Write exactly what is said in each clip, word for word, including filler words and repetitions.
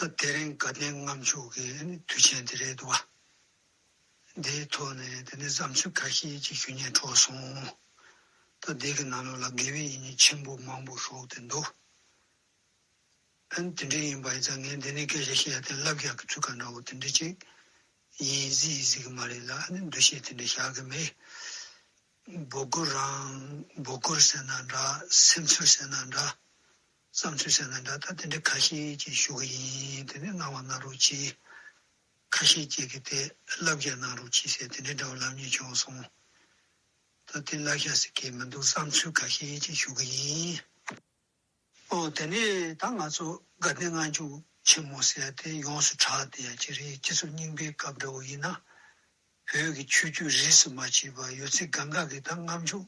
ད་དེ་རིང་དགའ་ལྡན་ལྔ་མཆོད་ཀྱི་དུས་ཆེན་དེ་རེད་འདུག་བ། འདིའི་ཐོག་ནས་དེ་ནས་བསམ་ཚུལ་ཁ་ཤས་ཅིག་ཞུ་སྙིང་བྲོ་སོང་། ད་འདི་གི་ནང་ལོགས་ལ་དགེ་བའི་བཤེས་གཉེན་ཆེན་པོ་མང་པོ་ཞུགས་ཏེ་འདུག་ཨ་ནི་དེ་འདྲ་ཡིན་པ་ཡིན་ཙང་ངས་འདི་ནས་སྐད་ཆ་བཤད་ཡ་དེ་ལབ་རྒྱག་གི་ཚུལ་ཁ་འདྲ་བོ་དེ་འདྲ་ཅིག་ཡིན་གཟིགས་གཟིགས་གི་མ་རེད་ལ། ཨ་ནི་འདུ་ཤེས་དེ་འདྲ་བཞག་གི་མེད། འབོད་སྐུལ་རང་འབོད་སྐུལ་ཟེར་ན་འདྲ། སེམས་ཚུལ་ཟེར་ན་འདྲ། བསམ་ཚུལ་ཟེར་ན་འདྲ། ད་དེ་འདྲ་ཁ་ཤས་ཅིག་ཞུ་གི་ཡིན། དེ་ནས་གནང་བ་གནང་རོགས་གྱིས། ཁ་ཤས་ཅིག་གིས་དེ་ལབ་རྒྱག་གནང་རོགས་གྱིས་ཟེར་དེ་འདྲ་འདྲ་བོ་ལབ་སྙིང་བྱུང་སོང་། ད་དེ་ལབ་ཤ་ཟེར་གྱི་མི་འདུག་བསམ་ཚུལ་ཁ་ཤས་ཅིག་ཞུ་གི་ཡིན། ཨོ་དེ་ནས་ད་ང་ཚོ་དགའ་ལྡན་ལྔ་མཆོད་ཆེན་མོ་ཟེར་ཡ་དེ་ཡོངས་སུ་གྲགས་བསྡད་ཡ་ཅིག་རེད། སྤྱི་ཚོགས་རྙིང་པའི་སྐབས་འདྲ་བོ་ཡིན་ན། བོད་ཀྱི་ཆོས་བརྒྱུད་རིས་སུ་མ་ཆད་པ་ཡོད་ཚད་གང་ག་གི་ད་ལྔ་མཆོད་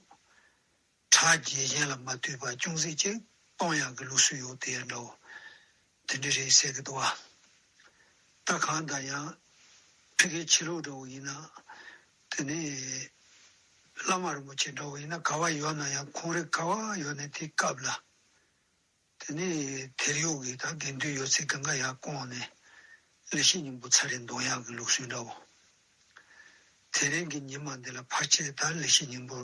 གྲགས་རྒྱས་གཞན་ལ་མ་ལྟོས་པ་ཅུང་ཟད་ཅིག་གཏོང་ཡག་གི་ལུགས་སྲོལ་ཡོད་དེ་ཡ་འདྲ་བོ་དེ་འདྲ་རེད་ཟེར་གི་འདུག་བ། ད་གང་ལྟར་ཡང་ཕ་གིའི་ཕྱི་ལོགས་འདྲ་བོ་ཡིན་ན། དེ་ནས་བླ་མ་རིན་པོ་ཆེ་འདྲ་བོ་ཡིན་ན་ག་བ་ཡོད་ན་ཡང་ཁོང་རང་ག་བ་ཡོད་ན་དེའི་སྐབས་ལ། དེ་ནས་དེར་ཡོད་ཀྱི་ད་དགེ་འདུན་ཡོད་ཚད་གང་ག་ཡར་བསྐོངས་ནས་ལེགས་བཤད་སྙིང་པོ་ཚར་རེ་འདོན་ཡག་གི་ལུགས་སྲོལ་འདྲ་བོ། དེ་རིང་གི་ཉི་མ་འདི་ལ་ཕལ་ཆེར་ད་ལེགས་བཤད་སྙིང་པོ་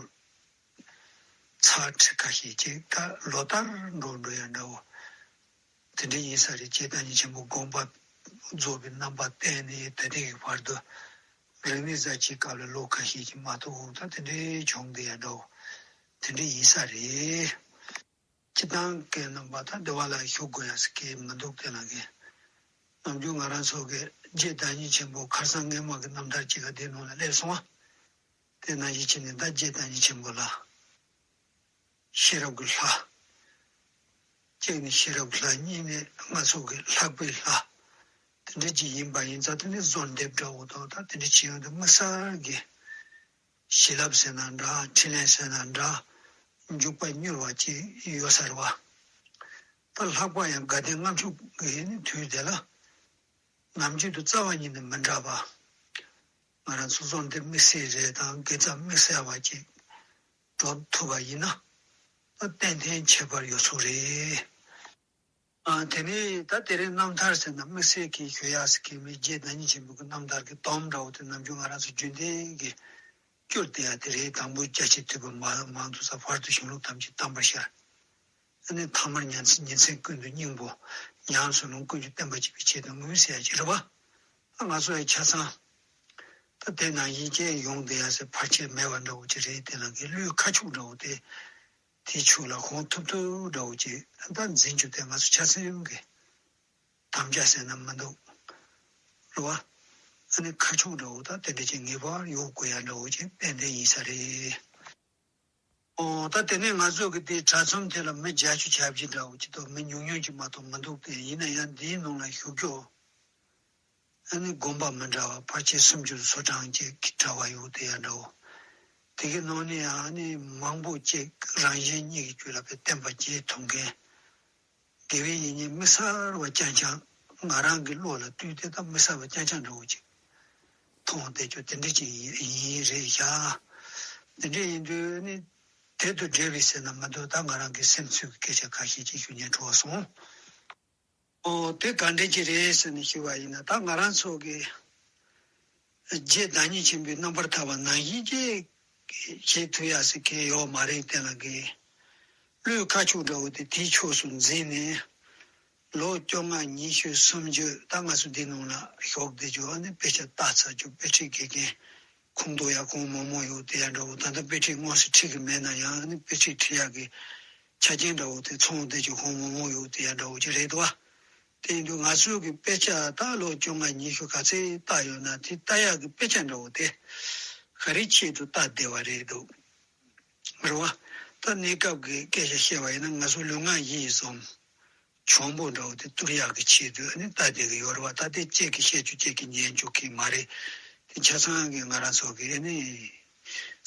ཚར་ཁྲི་ཁ་ཤས་ཅིག་ད་ལོ་ལྟར་འགྲོ་འགྲོ་ཡ་འདྲ་བོ་དེ་འདྲ་ཡིན་ས་རེད། རྗེ་བདག་ཉིད་ཆེན་པོ་དགོངས་པ་རྫོགས་པའི་རྣམ་པ་བསྟན་ནས་ད་ལྟའི་བར་དུ་རིག་གནས་གསར་བརྗེའི་སྐབས་ལ་ལོ་ཁ་ཤས་ཅིག་མ་གཏོགས་ད་དེ་འདྲའི་བྱུང་བསྡད་ཡ་འདྲ་བོ་དེ་འདྲ་ཡིན་ས་རེད། སྤྱིར་བཏང་གི་རྣམ་པ་ད་བདེ་བ་ལ་བཞུགས་དགོས་ཡ་ཟེར་གྱི་མི་འདུག་དེ་ལ་གི། ནམ་རྒྱུན་ང་རང་ཚོ་གི་རྗེ་བདག་ཉིད་ཆེན་པོ་ཁར་སང་སྔས་མ་གི་རྣམ་ཐར་ཅིག་ག་དེ་ནང་ལ་སླེབས་སོང་བ། དེ་ནང་བཞིན་བྱས་ནས་ད་རྗེ་བདག་ཉིད་ཆེན་པོ་ལ་ཤེས་རབ་ཀྱི་ལྷ། གཅིག་ནི་ཤེས་རབ་ཀྱི་ལྷ། གཉིས་ནི་ང་ཚོ་གི་ལྷག་པའི་ལྷ། དེ་འདྲ་ཅིག་ཡིན་པ་ཡིན་ཙང་དེ་ནི་གསོལ་འདེབས་འདྲ་བོ་དང་ད་དེ་འདྲ་བྱེད་ཡོང་དུས་དམིགས་བསལ་གྱི་བྱིན་རླབས་ཟེར་ན་འདྲ། འཕྲིན་ལས་ཟེར་ན་འདྲ། འཇུག་པ་མྱུར་བ་ཅིག་ཡོད་ས་རེད་བ། ད་ལྷག་པར་ཡང་དགའ་ལྡན་ལྔ་མཆོད་ཀྱི་ནི་དུས་དེ་ལ་ནམ་རྒྱུན་དུ་རྩ་བ་ཉིད་ནས་མི་འདྲ་བ། ང་རང་ཚོ་གསོལ་འདེབས་དམིགས་བསལ་རེ་དང་དགེ་རྩ་དམིགས་བསལ་བ་ཅིག་སྒྲུབ་ཐུབ་པ་ཡིན་ན་ད་ཏན་ཏན་ཁྱད་པར་ཡོད་ཚོད་རེད། ཨ། དེ་ནས་ད་དེ་རིང་རྣམ་ཐར་ཟེར་ན་དམིགས་བསལ་གྱི་ཞུ་ཡག་ཟེར་གྱི་མེད། རྗེ་བདག་ཉིད་ཆེན་པོ་གི་རྣམ་ཐར་གྱི་སྡོམ་འདྲ་བོ་དེ་ནམ་རྒྱུན་ང་རང་ཚོ་རྒྱུན་ལྡན་གྱི་སྐྱོར་བསྡད་ཡ་དེ་རེད། དང་པོ་སྐྱ་ཕྱིར་ཐུབ་པ་མ་མང་དུ་ས་བར་དུ་གཞུང་ལུགས་ཐམས་ཅད་དམ་པར་ཤར། ཨ་ནི་ཐ་མར་ཉིན་མཚན་ཉིན་མཚན་ཀུན་ཏུ་སྙིང་པོ་ཉམས་སུ་ལོངས། ཀུན་གྱིས་བསྟན་པ་གཅིག་པུའི་ཆེད་དུ་ངུས་ཟེར་ཡ་ཅིག་རེད་བ། ད་ང་ཚོ་ཡང་ཆ་ཚང་ད་དེ་ནང་བཞིན་བྱས་ཡོང་བསྡད་ཡ་ཟེར་ཕལ་ཆེར་མེད་པ་འདྲ་བོ་ཅིག་རེད། དེ་ནང་གི་གླུའི་ཁ་ཕྱོགས་འདྲ་བོ་དེ་དེའི་ཕྱོགས་ལ་གོམས་ཐུབ་ཐུབ་འདྲ་བོ་ཅིག་ད་འཛིན་རྒྱུ་དེ་ང་ཚོ་ཆ་ཚང་ཡོང་གི་དམ་བཅའ་ཟེར་ན་མི་འདུག་རེད་བ། ཨ་ནི་ཁ་ཕྱོགས་འདྲ་བོ་ད་དེ་འདྲ་ཅིག་ངེས་པར་ཡོད་དགོས་ཡ་འདྲ་བོ་ཅིག་ཏན་ཏན་ཡིན་ས་རེད། ཨོ། ད་དེ་ནས་ང་ཚོ་གི་དེའི་དྲ་ཚོམས་དེ་ལ་མི་བརྒྱད་ཅུ་གྱ་བཞི་འདྲ་བོ་ཅིག་འདུག་མི་ཉུང་ཉུང་ཅིག་མ་གཏོགས་མི་འདུག་སྟེ། ཡིན་ན་ཡང་འདིའི་ནང་ལ་ཞུགས་རྒྱུ་ཨ་ནི་དགོན་པ་མི་འདྲ་བ་ཕལ་ཆེར་སུམ་ཅུ་སོ་གྲངས་ཅིག་གི་གྲྭ་པ་ཡོད་དེ་ཡ་འདྲ་བོ། དེ་གི་ནང་ནས་ཨ་ནི་མང་པོ་ཅིག་རང་གཞན་གཉིས་ཀྱི་རྒྱུད་ལ་དཔེ་བསྟན་པ་རྒྱས་ཐུབ་མཁན། དགེ་བའི་བཤེས་གཉེན་དམིགས་བསལ་བ་རྐྱང་རྐྱང་ང་རང་གི་བློ་ལ་བཏུད་དེ་ད་དམིགས་བསལ་བ་རྐྱང་རྐྱང་འདྲ་བོ་ཅིག་མཐོང་བསྡད་རྒྱུ་དེ་འདྲ་ཅིག་ཡིན་ཡིན་རེད་ཤག་དེ་འདྲ་ཡིན་དུས་ནི་དེ་དང་འབྲེལ་བའི་ཟེར་ན་མི་འདུག་ད་ང་རང་གི་སེམས་ཚོད་ཀྱི་སྐད་ཆ་ཁ་ཤས་ཅིག་ཞུ་སྙིང་བྲོ་བ་སོང་། ཨོ། དེ་ག་འདྲ་ཅིག་རེད་ཟེར་ནས་ཞུས་པ་ཡིན་ན། ད་ང་རང་ཚོ་གི་རྗེ་བདག་ཉིད་ཆེན་པོའི་རྣམ་པར་ཐར་པ་ནང་བཞིན་ཅིག་བྱེད་ཐུབ་ཡ་ཟེར་མཁན་ཡོད་མ་རེད། དེ་ལ་གི་གླུའི་ཁ་ཕྱོགས་འདྲ་བོ་དེ་དེའི་ཕྱོགས་སུ་འཛིན་ནས་ལོ་བཅོ་ལྔ་ཉི་ཤུ་སུམ་ཅུ་ད་ང་ཚོ་འདི་ནང་ལ་ཞུགས་བསྡད་རྒྱུ་ཨ་ནི་དཔེ་ཆ་ལྟ་ཚར་རྒྱུ། དཔེ་ཁྲིད་དགེ་རྒན་ཁུངས་གཏུགས་ཡ་ཁོང་མང་མང་ཡོད་དེ་ཡ་འདྲ་བོ། ད་ལྟ་དཔེ་ཁྲིད་དངོས་སུ་ཁྲིད་གི་མེད་ན་ཡང་ཨ་ནི་དཔེ་ཁྲིད་ཁྲིད་ཡ་གི་ཆ་རྐྱེན་འདྲ་བོ་དེ་ཚང་བསྡད་རྒྱུ་ཁོང་མང་མང་ཡོད་དེ་ཡ་འདྲ་བོ་ཅིག་རེད་དོ། དེ་ཡིན་དུས་ང་ཚོའི་གི་དཔེ་ཆ་ད་ལོ་བཅོ་ལྔ་ཉི་ཤུ་ག་ཚད་ལྟ་ཡོད་ན་དེ་ལྟ་ཡག་གི་དཔེ་ཆ་འདྲ་བོ་དེ་ག་རེ་ཆེད་དུ་ལྟ་བསྡད་པ་རེད་འདུག་རེད་བ། ད་གནས་སྐབས་ཀྱི་སྐད་ཆ་བཤད་པ་ཡིན་ན་ང་ཚོ་ལུས་ངག་ཡིད་གསུམ་གྱོང་པོ་འདྲ་བོ་དེ་གཏོར་ཡག་གི་ཆེད་དུ་ཨ་ནི་ལྟ་བསྡད་ཀྱི་ཡོད་རེད་བ། ད་དེ་ཁྱེད་ཀྱིས་བཤད་རྒྱུ་ཁྱེད་ཀྱིས་ཉན་རྒྱུ་གི་མ་རེད། དེ་ཆ་ཚང་གི་ང་རང་ཚོ་གི་ཨ་ནི་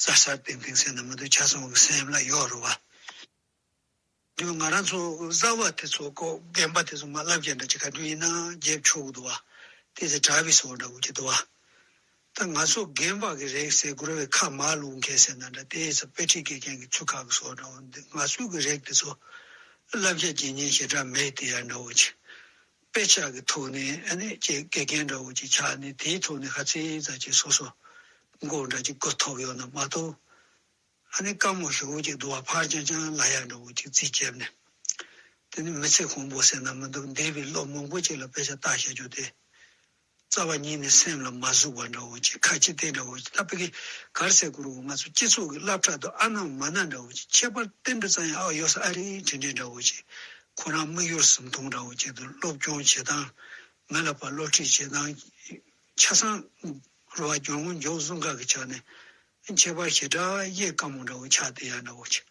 གསར་གསར་ཏིང་ཏིང་ཟེར་ན་མི་འདུག་ཆ་ཚང་གི་སེམས་ལ་ཡོད་རེད་བ། དུས་ང་རང་ཚོ་གསར་པ་དེ་ཚོ་ཀོ་རྒན་པ་དེ་ཚོ་མ་ལབ་ཀྱང་འདྲ་ཅིག་ག་དུས་ཡིན་ན་རྒྱབ་ཆོག་གི་འདུག་བ། དེ་ཚེ་གྲྭ་པའི་སོ་འདྲ་བོ་ཅིག་འདུག་བ། ད་ང་ཚོ་རྒན་པ་གི་རིགས་ཟེར་དགོས་རེད་བས། ཁ་མ་ལུང་མཁན་ཟེར་ན་འདྲ། དེ་ཚེ་དཔེ་ཁྲིད་དགེ་རྒན་གྱི་ཚུལ་ཁག་གི་སོ་འདྲ་བོ་འདི་ང་ཚོ་གི་རིགས་དེ་ཚོ་བསླབ་བྱ་བྱེད་ཉན་ཞེ་དྲག་མེད་དེ་ཡ་འདྲ་བོ་ཅིག་དཔེ་ཆ་གི་ཐོག་ནས་ཨ་ནི་ཅིག་དགེ་རྒན་འདྲ་བོ་ཅིག་ཆགས་ནས་དེའི་ཐོག་ནས་ཁ་ཚིག་ཙམ་ཅིག་སོ་སོ་མགོ་འདྲ་ཅིག་གོ་ཐུབ་ཡོད་ན་མ་གཏོགས། ཨ་ནི་དཀའ་མོ་ཞེ་པོ་ཅིག་འདུག་བ། ཕར་རྐྱང་རྐྱང་ལབ་ཡག་འདྲ་བོ་ཅིག་རྩིས་བརྒྱབ་ནས། དེ་ནི་མི་ཚེ་གང་པོ་ཟེར་ན་མི་འདུག་འདས་པའི་ལོ་མང་པོ་ཅིག་ལ་དཔེ་ཆ་ལྟ་བྱ་རྒྱུ་དེ། རྩ་བ་ཉིད་ནས་སེམས་ལ་མ་ཟུག་པ་འདྲ་བོ་ཅིག་ཁ་ལྕེ་བསྟན་འདྲ་བོ་ཅིག་ད་ཕ་གི་ག་རེ་ཟེར་དགོས་རེད། ང་ཚོ་སྤྱི་ཚོགས་ཀྱི་སློབ་གྲྭ་དུ་ཨ་ན་མ་ན་འདྲ་བོ་ཅིག་ཁྱད་པར་ཏིལ་འབྲུ་ཙམ་ཡང་ཨ་ཡོད་ས་ཨ་རེ་དྲན་དྲན་འདྲ་བོ་ཅིག་ཁོ་རང་མིག་ཡོར་ཟིན་ཐུང་འདྲ་བོ་ཅིག་ཏུ་སློབ་སྦྱོང་བྱེད་སྟངས། མི་ལ་ཕར་སློབ་ཁྲིད་བྱེད་སྟངས། ཆ་ཚང་རུ་བ་སྦྱོང་ངོ་འཇོག་བཟོ་འགའ་གི་ཆ་ནས་ཁྱད་པར་ཞེ་དྲག་གཡས་དཀའ་མོ་འདྲ་བོ་ཆགས་བསྡད་ཡ་འདྲ་བོ་ཅིག་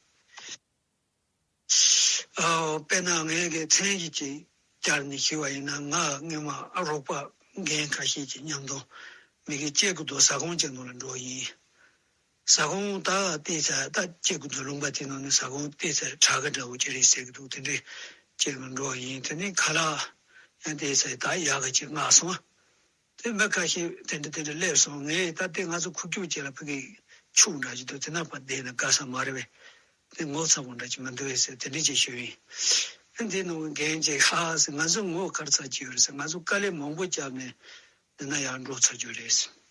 ཨོ། དཔེར་ན་ངས་གི་མཚན་གཞི་ཅིག་སྦྱར་ནས་ཞུས་པ་ཡིན་ན། ང་སྔོན་མ་ཨ་རོགས་པ་རྒན་ཁ་ཤས་ཀྱི་མཉམ་དུ་མི་གི་སྐྱེ་དགུ་མདོ་ཟ་ཁང་ཅིག་ནང་ལ་འགྲོ་ཡིན། ཟ་ཁང་ད་བལྟས་ཚེ་ད་སྐྱེ་དགུ་མདོ་ལུང་པ་དེ་ནང་ནས་ཟ་ཁང་བལྟས་ཚེ་དྲག་གི་འདྲ་བོ་ཅིག་རེད་ཟེར་གི་འདུག་དེ་འདྲའི་ཅིག་ནང་འགྲོ་ཡིན། དེ་ནས་ཁ་ལག་ཡང་བལྟས་ཚེ་ད་ཡག་གི་ཅིག་མངགས་སོང་། དེ་མི་ཁ་ཤས་དེ་འདྲ་དེ་འདྲ་སླེབས་སོང་། ངས་ད་ལྟའི་ང་ཚོ་ཁུག་ཀྱོག་ཅིག་ལ་ཕ་གི་ཕྱུག་འདྲ་ཅིག་འདུག་དེ་ན་ཕར་བསྡད་ན་དགའ་ས་མ་རེད་པས། དེ་ངོ་ཚ་པོ་འདྲ་ཅིག་མི་འདུག་པས་ཟེར་དེ་འདྲ་ཅིག་ཞུས་ཡིན། ཨ་འདི་ནང་རྒན་ཅིག་ཧ་ཧ་ཟེར། ང་ཚོ་ངོ་ག་རེ་ཚ་གི་ཡོད་རེད་ཟེར། ང་ཚོ་དཀའ་ལས་མང་པོ་བརྒྱབ་ནས་འདི་ན་ཡར་འགྲོ་ཚར་རྒྱུ་རེད་ཟེར།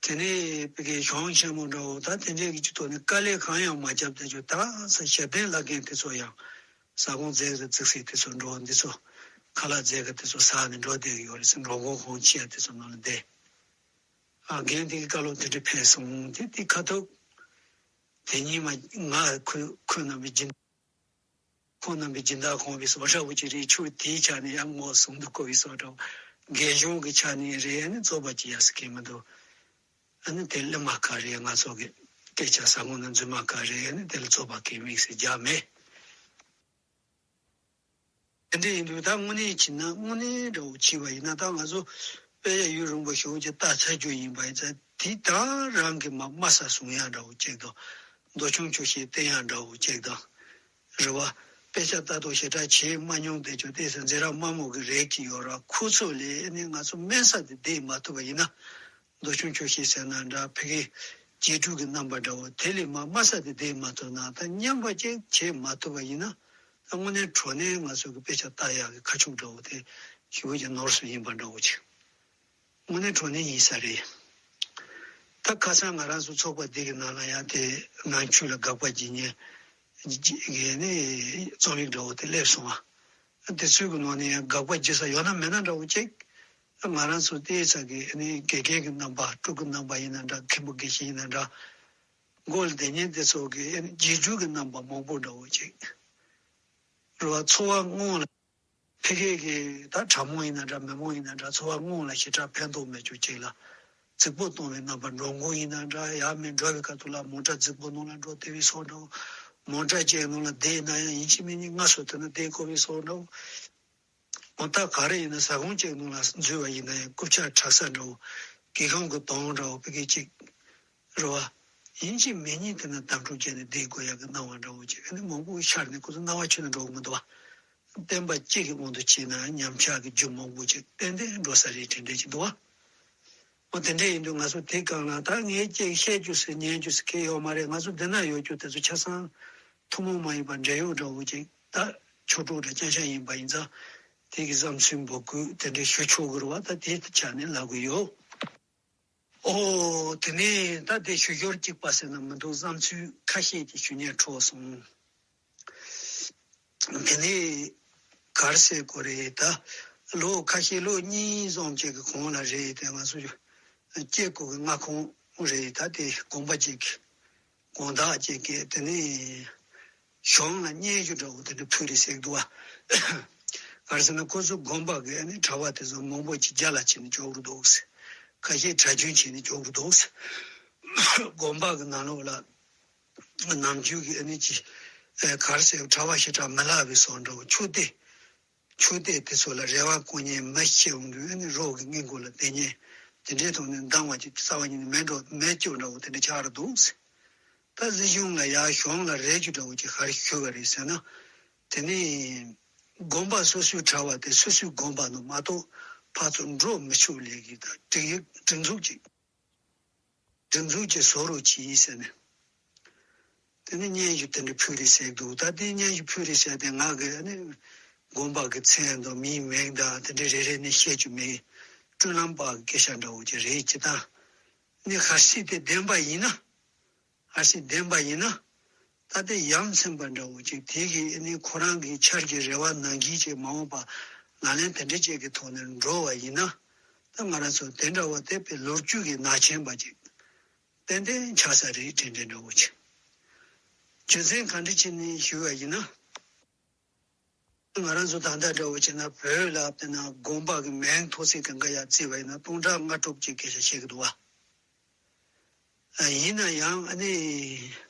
དེ་ནས་ཕ་གི་གཞོན་ཆེན་མོ་འདྲ་བོ་ད་དེ་འདྲའི་གི་ཅིག་ཐོག་ནས་དཀའ་ལས་གང་ཡང་མ་བརྒྱབ་བསྡད་རྒྱུ། ད་ས་ཞབས་བརྟན་བླ་རྒན་དེ་ཚོ་ཡང་ཟ་ཁང་རྫིག་རྫིག་རྫིག་རྫིག་དེ་ཚོ་འགྲོ། འདི་ཚོ་ཁ་ལག་རྫིག་གི་དེ་ཚོ་ཟ་ནས་འགྲོ་བསྡད་ཀྱི་ཡོད་རེད་ཟེར། འགྲོ་མགོ་གང་ཆེ་ཡ་དེ་ཚོ་ནང་ལ་བསྡད། ཨ་རྒན་དེ་གི་བཀའ་སློབ་དེ་འདྲ་ཕེབས་སོང་། དེ་དེ་ཁ་ཐུག་དེ་ཉིན་མ་ང་ཁོ་ཁོ་རྣམ་པའི་སྦྱིན་ཁོང་རྣམ་པའི་སྦྱིན་བདག་ཁོང་བའི་བཟོ་འདྲ་བོ་ཅིག་རེད། ཆུ་དེའི་ཆ་ནས་ཡང་ངོ་ཟུང་དུ་བཀོད་པའི་བཟོ་འདྲ་བོ། རྒན་གཞོན་གྱི་ཆ་ནས་རེད། ཨ་ནི་རྩོད་པ་ཅིག་ཡག་ས་གང་མི་འདུག་ཨ་ནི་དེ་གླེང་མ་ག་རེ་ང་ཚོ་གི་སྐད་ཆ་ཟ་ཁང་ནང་རྫུན་མ་ག་རེ། ཨ་ནི་དེ་ལ་རྩོད་པ་གང་མེད་ཟེར་རྒྱག་མེད། དེ་འདྲ་ཡིན་དུས་ད་དངོས་གནས་བྱས་ན་དངོས་གནས་འདྲ་བོ་བྱས་པ་ཡིན་ན། ད་ང་ཚོ་དཔེ་ཡག་ཡུན་རིང་པོ་ཞེ་པོ་ཅིག་ལྟ་ཚར་རྒྱུ་ཡིན་པ་ཡིན་ཙང་། དེ་ད་རང་གི་མ་དམའ་ས་བཟུང་ཡག་འདྲ་བོ་ཅིག་དང་། མདོ་ཆུང་ཆུང་ཞིག་བསྟན་ཡག་འདྲ་བོ་ཅིག་དང་། རེད་བ། དཔེ་ཆ་ལྟ་རྟོག་ཞེ་དྲག་བྱེད་མ་མྱོང་བསྡད་རྒྱུ་དེ་ཚོ་འཛིན་གྲྭ་དམའ་མོ་གི་རེད་ཀྱི་ཡོད་ར། ཁོ་ཚོ་ལས་ཨ་ནི་ང་ཚོ་དམན་ས་དེ་བསྡད་མ་ཐུབ་པ་ཡིན་ན། མདོ་ཆུང་ཆུང་ཞིག་ཟེར་ན་འདྲ། ཕ་གི་རྗེས་འགྲོ་གི་རྣམ་པ་འདྲ་བོ་དེ་ལས་མ་དམའ་ས་དེ་བསྡད་མ་ཐུབ་ན། ད་མཉམ་པ་ཅིག་བྱེད་མ་ཐུབ་པ་ཡིན་ན། ད་དངོས་གནས་དྲང་གནས་ང་ཚོ་གི་དཔེ་ཆ་ལྟ་ཡག་གི་ཁ་ཕྱོགས་འདྲ་བོ་དེ་ཞེ་པོ་ཅིག་ནོར་སོང་ཡིན་པ་འདྲ་བོ་ཅིག་དངོས་གནས་དྲང་གནས་ཡིན་ས་རེད། ད་ཁ་སང་ང་རང་ཚོ་ཚོགས་པ་འདི་གི་ནང་ལ་ཡང་དེ་ནང་ཆོས་ལ་དགག་པ་བགྱིས་མཁན་གྱི་ནི་རྩོམ་ཡིག་འདྲ་བོ་དེ་སླེབས་སོང་བ། དེ་ཚོའི་གི་ནང་ནས་ཡང་དགག་པ་བགྱིས་ས་ཡོད་ན་མེད་ན་འདྲ་བོ་ཅིག་ང་རང་ཚོ་དེའི་ས་གི་ནི་དགེ་རྒན་གྱི་རྣམ་པ། སྤྲུལ་སྐུ་རྣམ་པ་ཡིན་ན་འདྲ། མཁན་པོ་དགེ་བཤེས་ཡིན་ན་འདྲ། མགོ་ལ་བསྡད་མཁན་དེ་ཚོ་གི་རྗེས་འཇུག་གི་རྣམ་པ་མང་པོ་འདྲ་བོ་ཅིག་རེད་བ། འཚོ་བ་དངོས་ལ་ཕ་གི་གི་ད་དྲང་མོ་ཡིན་ན་འདྲ། མི་མོ་ཡིན་ན་འདྲ། འཚོ་བ་དངོས་ལ་ཞེ་དྲག་ཕན་ཐོགས་མེད་རྒྱུ་ཅིག་ལ་རྫིག་པོ་གཏོང་བའི་རྣམ་པ། འགྲོ་མགོན་ཡིན་ན་འདྲ། ཡར་མར་འགྲོ་བའི་ཁ་ཐུག་ལ་མོ་ཊ་རྫིག་པོ་ནང་ལ་འགྲོ་བསྡད་པའི་བཟོ་འདྲ་བོ། མོ་ཊ་ཅིག་ནང་ལ་བསྡད་ན་ཡང་ཡིན་གཅིག་མིན་གཉིས་སྔ་སོ་དེ་ན་བསྡད་དགོས་པའི་བཟོ་འདྲ་བོ། འོ་ད་ག་རེ་ཡིན་ན་ཟ་ཁང་ཅིག་ནང་ལ་འཛུལ་བ་ཡིན་ན་ཡང་རྐུབ་ཆག་དྲག་ས་འདྲ་བོ། སྒེའུ་ཁུང་གི་གདོང་འདྲ་བོ་ཕ་གི་ཅིག་རེད་བ། ཡིན་གཅིག་མིན་གཉིས་དེ་ན་གདམ་འཁྲུག་བྱས་ནས་བསྡད་དགོས་ཡག་གི་སྣང་བ་འདྲ་བོ་ཅིག་ཨ་ནི་མང་པོ་ཤར་ནས་ཁོ་ཚོ་སྣང་བ་ཆུང་ནས་འགྲོ་གི་མི་འདུག་བ། བསྟན་པ་སྤྱི་གི་དབང་དུ་བྱས་ན་ཉམས་ཆག་གི་རྒྱུ་མང་པོ་ཅིག་ཏན་ཏན་འགྲོ་ས་རེད་དྲན་དྲན་ཅིག་འདུག་བ། འོ་དེ་འདྲ་ཡིན་དུས་ང་ཚོ་དེ་སྒང་ལ་ད་ངས་ཅིག་བཤད་རྒྱུ་ཟེར་ཉན་རྒྱུ་ཟེར་གང་ཡོད་མ་རེད། ང་ཚོ་འདི་ན་ཡོད་རྒྱུ་དེ་ཚོ་ཆ་ཚང་ཐུན་མོང་མ་ཡིན་པ་འབྲེལ་ཡོད་འདྲ་བོ་ཅིག་ད་ཆོས་གྲོགས་འདྲ་རྐྱང་རྐྱང་ཡིན་པ་ཡིན་ཙང་། དེ་གི་བསམ་ཚུལ་འབོད་སྐུལ་དེ་འདྲ་ཞུ་ཆོག་གི་རེད་བ། ད་དེ་ཆ་ནས་ལབ་གི་ཡོད། ཨོ། དེ་ནས་ད་དེ་ཞུ་སྦྱོར་གཅིག་པ་ཟེར་ན་མི་འདུག་བསམ་ཚུལ་ཁ་ཤས་ཀྱི་ཞུ་སྙན་འཕྲོ་སོང་། དེ་ནས་ག་རེ་ཟེར་དགོས་རེད། ད་ལོ་ཁ་ཤས་ལོ་གཉིས་ཙམ་ཅིག་གི་གོང་ལ་རེད། དེ་ང་ཚོ་སྐྱེ་དགུ་གི་མངའ་ཁོངས་རེད། ད་དེ་དགོན་པ་ཅིག་དགོང་དག་ཅིག་གི་དེ་ནས་གཞུང་ལ་སྙན་ཞུ་འདྲ་བོ་དེ་འདྲ་ཕུལ་རེད་ཟེར་གི་འདུག་བ། ག་རེ་ཟེར་ན་ཁོ་ཚོ་དགོན་པ་གི་ཨ་ནི་གྲྭ་པ་དེ་ཚོ་མང་པོ་ཅིག་རྒྱ་ལ་ཕྱིན་ནས་འཇོག་གི་འདུག་ཟེར། ཁ་ཤས་གྲྭ་རྒྱུན་ཕྱིན་ནས་འཇོག་གི་འདུག་ཟེར། དགོན་པ་གི་ནང་ལོགས་ལ་ནམ་རྒྱུན་གི་ཨ་ནི་ཅི་ཨེ་ག་རེ་ཟེར། གྲྭ་པ་ཞེ་དྲག་མི་ལྷག་པའི་བཟོ་འདྲ་བོ། ཆོས་སྡེ་ཆོས་སྡེ་དེ་ཚོ་ལ་རེ་བ་བསྐོང་མཁན་མི་ཤི་འོང་དུས་ཨ་ནི་རོགས་ཀྱི་སྔས་མགོ་ལ་བསྡད་མཁན་དེ་འདྲའི་ཐོག་ནས་འདང་བ་ཅིག་རྩ་བ་ཉིད་ནས་མེད་འགྲོ་མེད་སྐྱོ་འདྲ་བོ་དེ་འདྲ་ཆགས་རེད་འདུག་ཟེར། ད་སྲིད་གཞུང་ལ་ཡར་གཞུང་ལ་རེ་རྒྱུ་འདྲ་བོ་ཅིག་ག་རེ་ཞུ་བ་རེད་ཟེར་ན། དེ་ནི་དགོན་པ་སོ་སོའི་གྲྭ་པ་དེ་སོ་སོའི་དགོན་པ་ནང་མ་གཏོགས་ཕར་ཚུར་འགྲོ་མི་ཆོག་ལས་ཀྱི་ད་སྒྲིག་ཡིག་སྒྲིག་འཛུགས་ཅིག་སྒྲིག་འཛུགས་ཅིག་བཟོ་རོགས་གྱིས་ཟེར་ནས། དེ་ནི་སྙན་ཞུ་དེ་འདྲ་ཕུལ་རེད་ཟེར་འདུག་ད་དེ་སྙན་ཞུ་ཕུལ་རེད་ཟེར་དེ་ང་གི་ཨ་ནི་ དགོན་པ་གི་མཚན་དང་མིའི་མིང་དང་དེ་འདྲའི་རེ་རེ་ནས་བཤད་རྒྱུ་མེད། སྤྲུལ་ལམ་པ་གི་སྐད་ཆ་འདྲ་བོ་ཅིག་རེད་ཅེ་ད། ནི་ཧར་སིག་དེ་བདེན་པ་ཡིན་ན། ཧར་སིག་བདེན་པ་ཡིན་ན། ད་ལྟའི་ཡ་མཚན་པ་འདྲ་བོ་ཅིག་དེ་གི་ཨ་ནི་ཁོ་རང་གི་འཆར་གྱི་རེ་བ་ནང་བཞིན་ཅིག་མ་འོངས་པ་ལག་ལེན་དེ་འདྲ་ཅིག་གི་ཐོག་ནས་འགྲོ་བ་ཡིན་ན། ད་ང་རང་ཚོ་དེ་འདྲ་བ་དེ་དཔེ་ལོ་རྒྱུས་ཀྱི་ནག་ཆེན་པ་ཅིག་ཏན་ཏན་ཆགས་ས་རེད་དྲན་དྲན་འདྲ་བོ་ཅིག་རྒྱུ་མཚན་ག་འདྲ་ཅིག་ནས་ཞུས་པ་ཡིན་ན། ང་རང་ཚོ་ད་ལྟ་འདྲ་བོ་བྱས་ན་བོད་ལ་དཔེར་ན་དགོན་པ་གི་མིང་ཐོག་ཚད་གང་ག་ཡར་བརྩིས་པ་ཡིན་ན་སྟོང་ཕྲག་ལྔ་དྲུག་ཅིག་སྐད་ཆ་བཤད་ཀྱི་འདུག་བ། ཡིན་ན་ཡང་ཨ་ནི།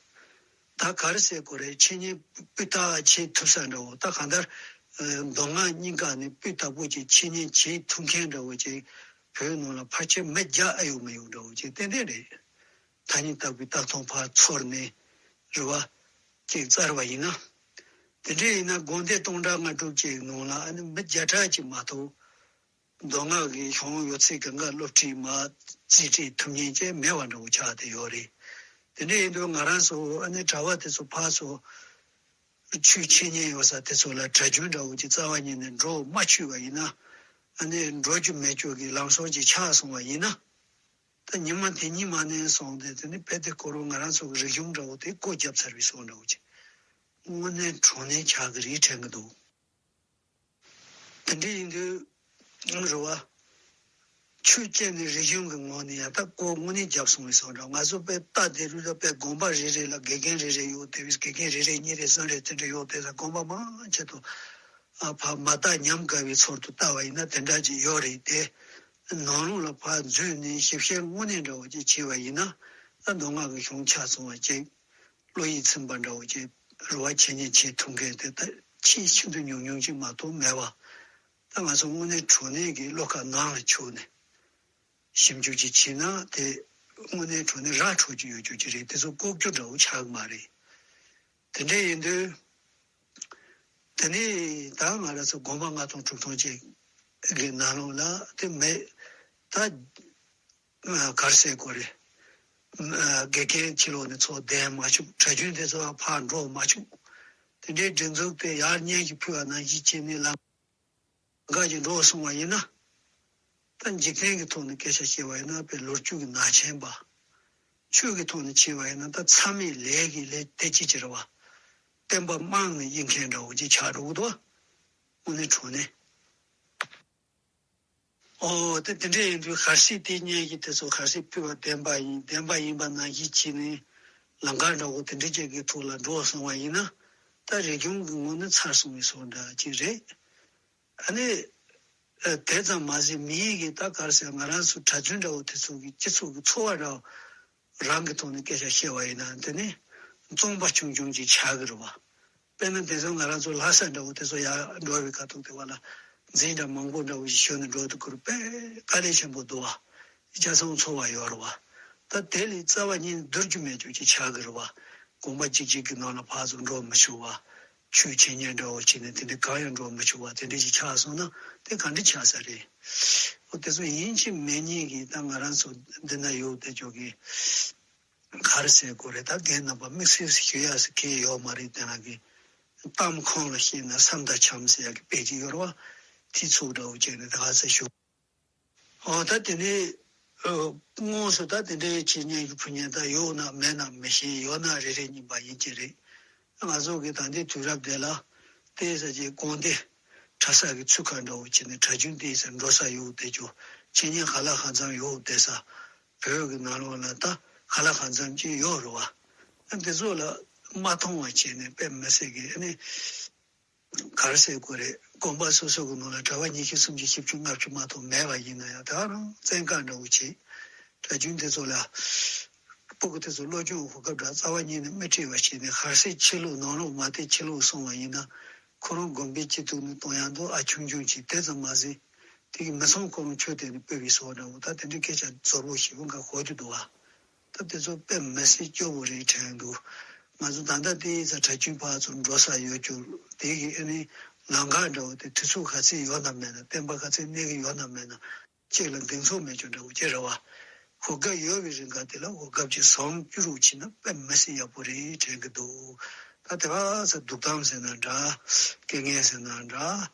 ད་ག་རེ་ཟེར་དགོས་རེད། འཆད་ཉན་སྤུས་དག་བྱེད་ཐུབ་ས་འདྲ་བོ། ད་གང་ལྟར། མདོ་སྔགས་གཉིས་ཀ་ནི་སྤུས་དག་པོ་ཅིག་འཆད་ཉན་བྱེད་ཐུབ་མཁན་འདྲ་བོ་ཅིག་བོད་ནང་ལ་ཕལ་ཆེར་མི་བརྒྱ་ཨ་ཡོད་མ་ཡོད་འདྲ་བོ་ཅིག་ཏན་ཏན་རེད། ཐ་སྙད་བཏགས་པའི་བཏགས་མཐོང་ཕར་ཚུར་ནས་རེད་བ། ཅིག་བཙལ་བ་ཡིན་ན། དེ་འདྲ་ཡིན་ན་དགོན་སྡེ་སྟོང་ཕྲག་ལྔ་དྲུག་ཅིག་ནང་ལ་ཨ་ནི་མི་བརྒྱ་ཕྲག་ཅིག་མ་གཏོགས། མདོ་སྔགས་ཀྱི་གཞུང་ཡོད་ཚད་གང་ག་སློབ་ཁྲིད་མ་རྩིས་ཁྲིད་ཐུབ་མཁན་ཅིག་མེད་པ་འདྲ་བོ་ཆགས་བསྡད་ཡོད་རེད། དེ་འདྲ་ཡིན་དུས་ང་རང་ཚོ་ཨ་ནི་གྲྭ་པ་དེ་ཚོ་ཕར་ཚུར་ཆོས་འཆད་ཉན་ཡོད་ས་དེ་ཚོ་ལ་གྲྭ་རྒྱུན་འདྲ་བོ་ཅིག་རྩ་བ་ཉིད་ནས་འགྲོ་མ་ཆུད་པ་ཡིན་ན། ཨ་ནི་འགྲོ་རྒྱུ་མེད་རྒྱུ་གི་ལམ་སང་ཅིག་ཆགས་སོང་བ་ཡིན་ན། ད་ཉི་མ་དེ་ཉིད་མ་ནས་སོང་སྟེ་དེ་ནི་དཔེ་དེ་ཁོ་རང་ང་རང་ཚོ་གི་རིག་གཞུང་འདྲ་བོ་དེ་སྒོ་བརྒྱབ་ཚར་བའི་སོང་འདྲ་བོ་ཅིག་དངོས་གནས་དྲང་གནས་ཆགས་ཀྱི་རེད་དྲན་གྱི་འདུག་དེ་འདྲ་ཡིན་དུས་རེད་བ། ཆོས་བཅས་ནི་རིག་གཞུང་གི་ངོས་ནས་ཡང་ད་སྒོ་དངོས་གནས་བརྒྱབ་སོང་བའི་སོང་འདྲ། ང་ཚོ་དཔེ་ལྟ་བསྡད་རུས་ལ་དཔེ་དགོན་པ་རེ་རེ་ལ་དགེ་རྒན་རེ་རེ་ཡོད་དེ་བས་དགེ་རྒན་རེ་རེ་གཉིས་རེ་གསུམ་རེ་དེ་འདྲ་ཡོད་དེ་ས་དགོན་པ་མང་ཆེ་ཐོག་ཨ་ཕ་མ་ལྟ་ཉམས་དགའ་བའི་ཚོར་དུ་ལྟ་བ་ཡིན་ན་དེ་འདྲ་ཅིག་ཡོད་རེད་དེ། ནང་ལོགས་ལ་ཕར་འཛུལ་ནས་ཞིབ་བཤེར་དངོས་གནས་འདྲ་བོ་ཅིག་བྱས་པ་ཡིན་ན་ད་མདོ་སྔགས་ཀྱི་གཞུང་ཆ་ཚང་བ་ཅིག་བློ་ཡིད་ཚིམ་པ་འདྲ་བོ་ཅིག་རེ་བ་བྱེད་ཉན་བྱེད་ཐུབ་མཁན་དེ་ད་ཆེས་ཤིན་ཏུ་ཉུང་ཉུང་ཅིག་མ་གཏོགས་མེད་པ། ད་ང་ཚོ་དངོས་གནས་དྲང་གནས་ཀྱི་བློ་ཁ་ནང་ལ་ཆུག་ནས་ཞིབ་འཇུག་ཅིག་བྱས་ན་དེ་དངོས་གནས་དྲང་གནས་ར་འཕྲོད་ཀྱི་ཡོད་རྒྱུ་ཅིག་རེད། དེ་ཚོ་ལྐོག་གྱུར་འདྲ་བོ་ཆགས་ཀྱི་མ་རེད། དེ་འདྲ་ཡིན་དུས། དེ་ནས་ད་ང་རང་ཚོ་དགོན་པ་ལྔ་སྟོང་དྲུག་སྟོང་ཅིག་གི་ནང་ལོགས་ལ་དེ་མེད། ད་གར་སའི་སྐོར་རེད། དགེ་རྒན་ཕྱི་ལོགས་ནས་ཚོགས་བསྡད་མ་བཅུག་གྲྭ་རྒྱུན་དེ་ཚོ་ཕར་འགྲོ་མ་བཅུག་དེ་འདྲའི་སྒྲིག་འཛུགས་དེ་ཡར་བརྙན་ཞིག་ཕུལ་བ་ནང་བཞིན་བྱས་ནས་ལམ་འགའ་ཞིག་འགྲོ་སོང་བ་ཡིན་ན། ད་འཇིག་རྟེན་གྱི་ཐོག་ནས་སྐད་ཆ་བཤད་པ་ཡིན་ན་དཔེ་ལོ་རྒྱུས་ཀྱི་ནག་ཆེན་པ། ཆོས་ཀྱི་ཐོག་ནས་བྱས་པ་ཡིན་ན་ད་མཚམས་མེད་ལས་ཀྱི་ལས་དེ་ཅི་ཅི་རེད་བ། བསྟན་པ་རྨང་ནས་གཡུག་མཁན་འདྲ་བོ་ཅིག་ཆགས་འགྲོ་གི་འདུག་དངོས་གནས་དྲང་གནས། ཨོ་དེ་དེ་འདྲ་ཡིན་དུས་གར་སའི་དེ་སྙན་གྱི་དེ་ཚོ་གར་སའི་ཕུལ་བ་བདེན་པ་ཡིན་བདེན་པ་ཡིན་པ་ནང་བཞིན་བྱས་ནས་ལམ་ཁ་འདྲ་བོ་དེ་འདྲ་ཅིག་གི་ཐོག་ལ་འགྲོ་སོང་བ་ཡིན་ན་ད་རིག་གཞུང་གི་ངོས་ནས་ཚར་སོང་བའི་བཟོ་འདྲ་ཅིག་རེད། ཨ་ནི། ཨ་དེ་ཙམ་མ་ཟད་མི་ཡི་གི་ད་གར་ཟེར་ང་རང་ཚོ་གྲྭ་བཙུན་འདྲ་བོ་དེ་ཚོ་གི་སྤྱི་ཚོགས་ཀྱི་འཚོ་བ་འདྲ་བོ་རང་གི་ཐོག་ནས་སྐད་ཆ་བཤད་པ་ཡིན་ན་དེ་ནི་བཙོང་པ་ཆུང་ཆུང་ཅིག་ཆགས་ཀྱི་རེད་བ། དཔེར་ན་དེ་ཚོ་ང་རང་ཚོ་ལྷ་ས་འདྲ་བོ་དེ་ཚོ་ཡར་འགྲོ་བའི་ཁ་ཐུག་དེ་བ་ལ་འཛིན་གྲྭ་མང་པོ་འདྲ་བོ་ཞིག་ཞོན་ནས་འགྲོ་དུས་ཁུར་དཔེ་དཀའ་ལས་ཆེན་པོ་འདུག་བ། ཆ་ཚང་འཚོ་བ་ཡོད་རེད་བ། ད་དེ་ལས་རྩ་བ་ཉིད་བསྡུར་རྒྱུ་མེད་རྒྱུ་ཅིག་ཆགས་ཀྱི་རེད་བ། དགོན་པ་གཅིག་གཅིག་གི་ནང་ལ་ཕར་ཚུར་འགྲོ་མི་ཆོག་བ། ཆོས་འཆད་ཉན་འདྲ་བོ་བྱས་ནས་དེ་འདྲ་གང་ཡང་འགྲོ་མི་ཆོག་བ་དེ་འདྲ་ཞིག་ཆགས་སོང་ན་དེ་ག་འདྲ་ཆགས་ས་རེད། འོ་དེ་ཚོ་ཡིན་གཅིག་མིན་གཉིས་ཀྱིས་ད་ང་རང་ཚོ་འདི་ན་ཡོད་དེ་ཅོག་གི་ག་རེ་ཟེར་དགོས་རེད། ད་རྒན་རྣམ་པ་དམིགས་བསལ་ཞུ་ཡག་ཟེར་མཁན་ཡོད་མ་རེད། དེ་ན་གི་གཏམ་ཁོང་ལ་བཤད་ན་བསམ་དང་འཆམ་ཟེར་ཡག་གི་དཔེ་ཅིག་ཡོད་རེད་བ། དེ་ཚོ་འདྲ་བོ་བྱས་ནས་ད་ག་ཚོད་ཞུ། ཨོ་ད་དེ་ནས་ཨོ་དངོས་སུ་ད་དེ་འདྲའི་ཆེད་ཉན་གྱི་ཕུ་ཉན་ད་ཡོད་ན་མེད་ན་མི་ཤེས། ཡོད་ན་རེ་རེ་གཉིས་པ་ཡིན་གྱི་རེད། ང་ཚོ་གི་ད་ལྟའི་དུས་རབས་དེ་ལ་ཏོག་ཙམ་ཅིག་དགོན་སྡེ་གྲྭ་ས་གི་ཚུགས་ཁ་འདྲ་བོ་བྱས་ནས་གྲྭ་རྒྱུན་ཏོག་ཙམ་འགྲོ་ས་ཡོད་བསྡད་རྒྱུ། འཆད་ཉན་ཧ་ལམ་ཧ་ཙམ་ཡོད་བསྡད་ས། བོད་ཀྱི་ནང་ལོགས་ལ་ད་ཧ་ལམ་ཧ་ཙམ་ཅིག་ཡོད་རེད་བ། འདི་ཚོ་ལ་མ་མཐོང་བ་བྱས་ནས་དཔེ་མི་སྲིད་ཀྱི་ཨ་ནི། ག་རེ་ཟེར་དགོས་རེད། དགོན་པ་སོ་སོ་གི་ནང་ལ་གྲྭ་པ་ཉི་ཤུ་སུམ་ཅུ་བཞི་བཅུ་ལྔ་བཅུ་མ་གཏོགས་མེད་པ་ཡིན་ན་ཡང་ད་ག་རང་བཙན་བཀའ་འདྲ་བོ་བྱེད། གྲྭ་རྒྱུན་དེ་ཚོ་ལ་སྤུ་གུ་དེ་ཚོ་སློབ་སྦྱོང་གོ་སྐབས་འདྲ་རྩ་བ་ཉིད་ནས་མི་སྤྲད་པ་བྱས་ནས་གར་སའི་ཕྱི་ལོགས་ནང་ལོགས་མ་བསྡད་ཕྱི་ལོགས་སོང་བ་ཡིན་ན་ཁོ་རང་དགོན་པའི་སྤྱི་འཐུས་ནས་གཏོང་ཡག་འདུག་ཨ་ཆུང་ཆུང་ཅིག་དེ་ཙམ་མ་ཟད་དེ་གི་མི་ཚང་ཁོ་རང་ཆོས་དད་ནས་སྤོས་པའི་བཟོ་འདྲ་བོ་ད་དེ་འདྲའི་སྐད་ཆ་རྫོབ་རོ་ཞེ་པོ་འགའ་གོ་རྒྱུ་འདུག་ཨ། ད་དེ་ཚོ་དཔེ་མི་སྲིད་སྐྱོ་བོ་རེད་དྲན་འདུག་ང་ཚོ་ད་ལྟ་དེའི་ས་གྲྭ་རྒྱུན་ཕར་ཚུར་འགྲོ་ས་ཡོད་རྒྱུ་དེ་གི་ཨ་ནི་ལམ་ཁ་འདྲ་བོ་དེ་དུས་ཚོད་ག་ཚད་ཡོད་ན་མེད་ན་བསྟན་པ་ག་ཚད་གནས་ཀྱི་ཡོད་ན་མེད་ན་གཅིག་ལ་འགེངས་ཚོར་མེད་རྒྱུ་འདྲ་བོ་ཅིག་རེད་བ། གོ་སྐབས་ཡོད་པའི་རིང་ག་དེ་ལ་གོ་སྐབས་ཅིག་བཟང་བསྐྱུར་རོགས་བྱས་ན་དཔེ་མི་སྲིད་ཡག་པོ་རེད་དྲན་གི་འདུག་ད་ ད་དེ་ག་ས་སྡུག་གཏམ་ཟེར་ན་འདྲ། སྐད་ངན་ཟེར་ན་འདྲ།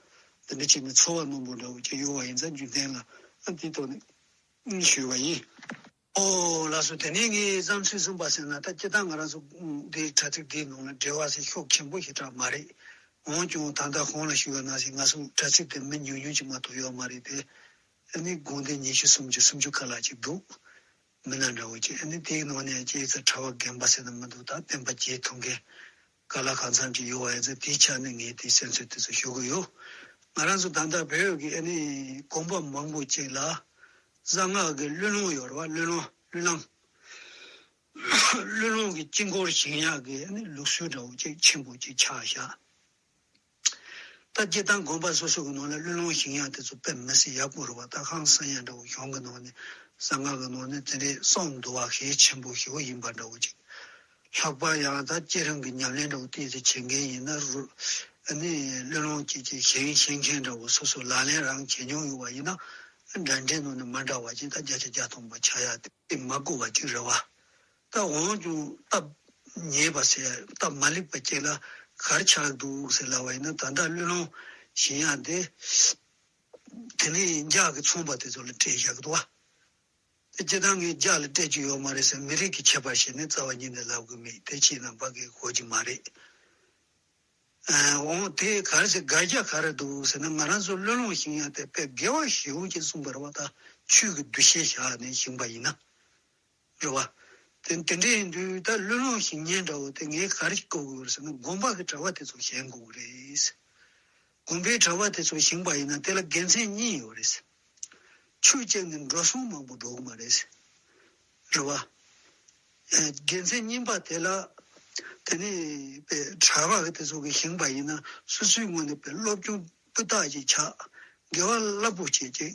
འདི་འདྲ་བྱས་ནས་ཚོར་བ་རྣོན་པོ་འདྲ་བོ་ཅིག་ཡོད་པ་ཡིན་ཙང་རྒྱུ་མཚན་ལ་ཨ་དེའི་ཐོག་ནས་ཞུས་པ་ཡིན། ཨོ་ལགས་སོ། དེ་ནས་ངས་བསམ་ཚུལ་གསུངས་པ་ཟེར་ན། ད་སྤྱིར་བཏང་ང་རང་ཚོ་འདིའི་དྲ་ཚིགས་འདིའི་ནང་ལ་འབྲེལ་བ་ཟེར་ཤུགས་ཆེན་པོ་ཞེ་དྲག་མ་རེད། འོན་ཀྱང་ད་ལྟ་གོང་ལ་ཞུས་པ་ནང་བཞིན་ང་ཚོ་དྲ་ཚིགས་དེ་མི་ཉུང་ཉུང་ཅིག་མ་གཏོགས་ཡོད་མ་རེད་དེ། ཨ་ནི་དགོངས་དོན་ཉི་ཤུ་སུམ་ཅུ་སུམ་ཅུ་ཁ་ལག་ཅིག་འདུག་མི་སྣ་འདྲ་བོ་ཅིག་ཨ་ནི་དེའི་ནང་ནས་ཅིག་ཙམ་གྲྭ་པ་རྒན་པ་ཟེར་ན་མི་འདུག་ད་སྟོན་པ་རྗེ་མཐོང་མཁན་ག་ལ་གང་འཚམ་ཅིག་ཡོད་པ་ཡིན་ཙང་། དེའི་ཆ་ནས་ངས་དེའི་སེམས་ཚོར་དེ་ཚོ་ཞུ་གི་ཡོད། ང་རང་ཚོ་ད་ལྟ་བོད་ཀྱི་ཨ་ནི་དགོན་པ་མང་པོ་ཅིག་ལ་གསང་སྔགས་ཀྱི་གླུ་ལུང་ཡོད་རེད་བ། གླུ་ལུང་། གླུ་ལུང་། གླུ་ལུང་གི་དཀྱིལ་འཁོར་བཞེངས་ཡག་གི་ཨ་ནི་ལུགས་སྲོལ་འདྲ་བོ་ཅིག་ཆེན་པོ་ཅིག་ཆགས་བཞག་ད་སྤྱིར་བཏང་དགོན་པ་སོ་སོ་གི་ནང་ལ་གླུ་ལུང་བཞེངས་ཡག་དེ་ཚོ་དཔེ་མི་སྲིད་ཡག་པོ་རེད་བ། ད་ཧང་སང་ཡག་འདྲ་བོ། གཞུང་གི་ནང་ནས་གསང་སྔགས་ཀྱི་ནང་ནས་དེ་འདྲའི་གསུངས་འདུག་བ། གལ་ཆེན་པོ་ཞེ་པོ་ཡིན་པ་འདྲ་བོ་ཅིག་ལྷག་པར་ཡང་ད་བསྐྱེད་རིམ་གྱི་ཉམས་ལེན་འདྲ་བོ་ཏོག་ཙམ་བྱེད་མཁན་ཡིན་ན། རུ་ཨ་ནི་གླུ་ལུང་ཅིག་ཅིག་བཞེངས་བཞེངས་མཁན་འདྲ་བོ་སོ་སོ་ལག་ལེན་རང་བྱེད་མྱོང་ཡོད་པ་ཡིན་ན། འདྲ་འདྲའི་ནང་ནས་མ་འདྲ་བ་ཅིག་ད་བརྒྱ་ཆ་བརྒྱ་སྟོང་པ་ཆགས་ཡག་དེ་མ་གོ་བ་ཅིག་རེད་བ། ད་འོན་ཀྱང་སྟབས་ཉེས་པ་ཟེར། སྟབས་མ་ལེགས་པ་ཅིག་ལ་ག་རེ་ཆགས་འདུག་ཟེར་ལབ་པ་ཡིན་ན། ད་ལྟ་གླུ་ལུང་བཞེངས་ཡག་འདི་དེ་ནས་རྒྱ་གི་ཚོང་པ་དེ་ཚོ་ལ་སྤྲད་བཞག་གི་འདུག་བ། དེ་སྤྱིར་བཏང་གི་རྒྱ་ལ་སྤྲད་རྒྱུ་ཡོད་མ་རེད་ཟེར། མི་རིགས་ཀྱི་ཁྱད་པར་བྱས་ནས་རྩ་བ་ཉིད་ནས་ལབ་གི་མེད། དེ་བྱས་ན་ཕ་གི་གོ་གི་མ་རེད། ཨ། འོང་དེ་ག་རེ་ཟེར། དགག་བྱ་ག་རེ་འདུག་ཟེར་ན། ང་རང་ཚོ་གླུ་ལུང་བཞེངས་ཡག་དེ་དཔེ་དགེ་བ་ཞེ་པོ་ཅིག་གསུངས་པ་རེད་བ། ད་ཆོས་ཀྱི་འདུ་ཤེས་བཞག་ནས་བཞེངས་པ་ཡིན་ན། རེད་བ། དེ་དེ་འདྲ་ཡིན་དུས་ད་གླུ་ལུང་བཞེངས་མཁན་འདྲ་བོ་དེ་ངས་ག་རེ་གོ་དགོས་རེད་ཟེར་ན། དགོན་པ་གི་གྲྭ་པ་དེ་ཚོ་བཞེངས་དགོས་ཀྱི་རེད། དགོན་པའི་གྲྭ་པ་དེ་ཚོ་བཞེངས་པ་ཡིན་ན་དེ་ལ་དགེ་མཚན་གཉིས་ཡོད་རེད། ཆོས་བྱས་ནས་འགྲོ་སོང་མང་པོ་འགྲོ་གི་མ་རེད། རེད་བ། ཨ། དགེ་མཚན་གཉིས་པ་དེ་ལ། དེ་ནས་པའི་གྲྭ་པ་གི་དེ་ཚོ་གིས་བཞེངས་པ་ཡིན་ན་སོ་སོའི་ངོས་ནས་པའི་སློབ་སྦྱོང་སྤུས་དག་ཅིག་ཆགས། དགེ་བ་རླབས་པོ་ཆེ་ཅིག་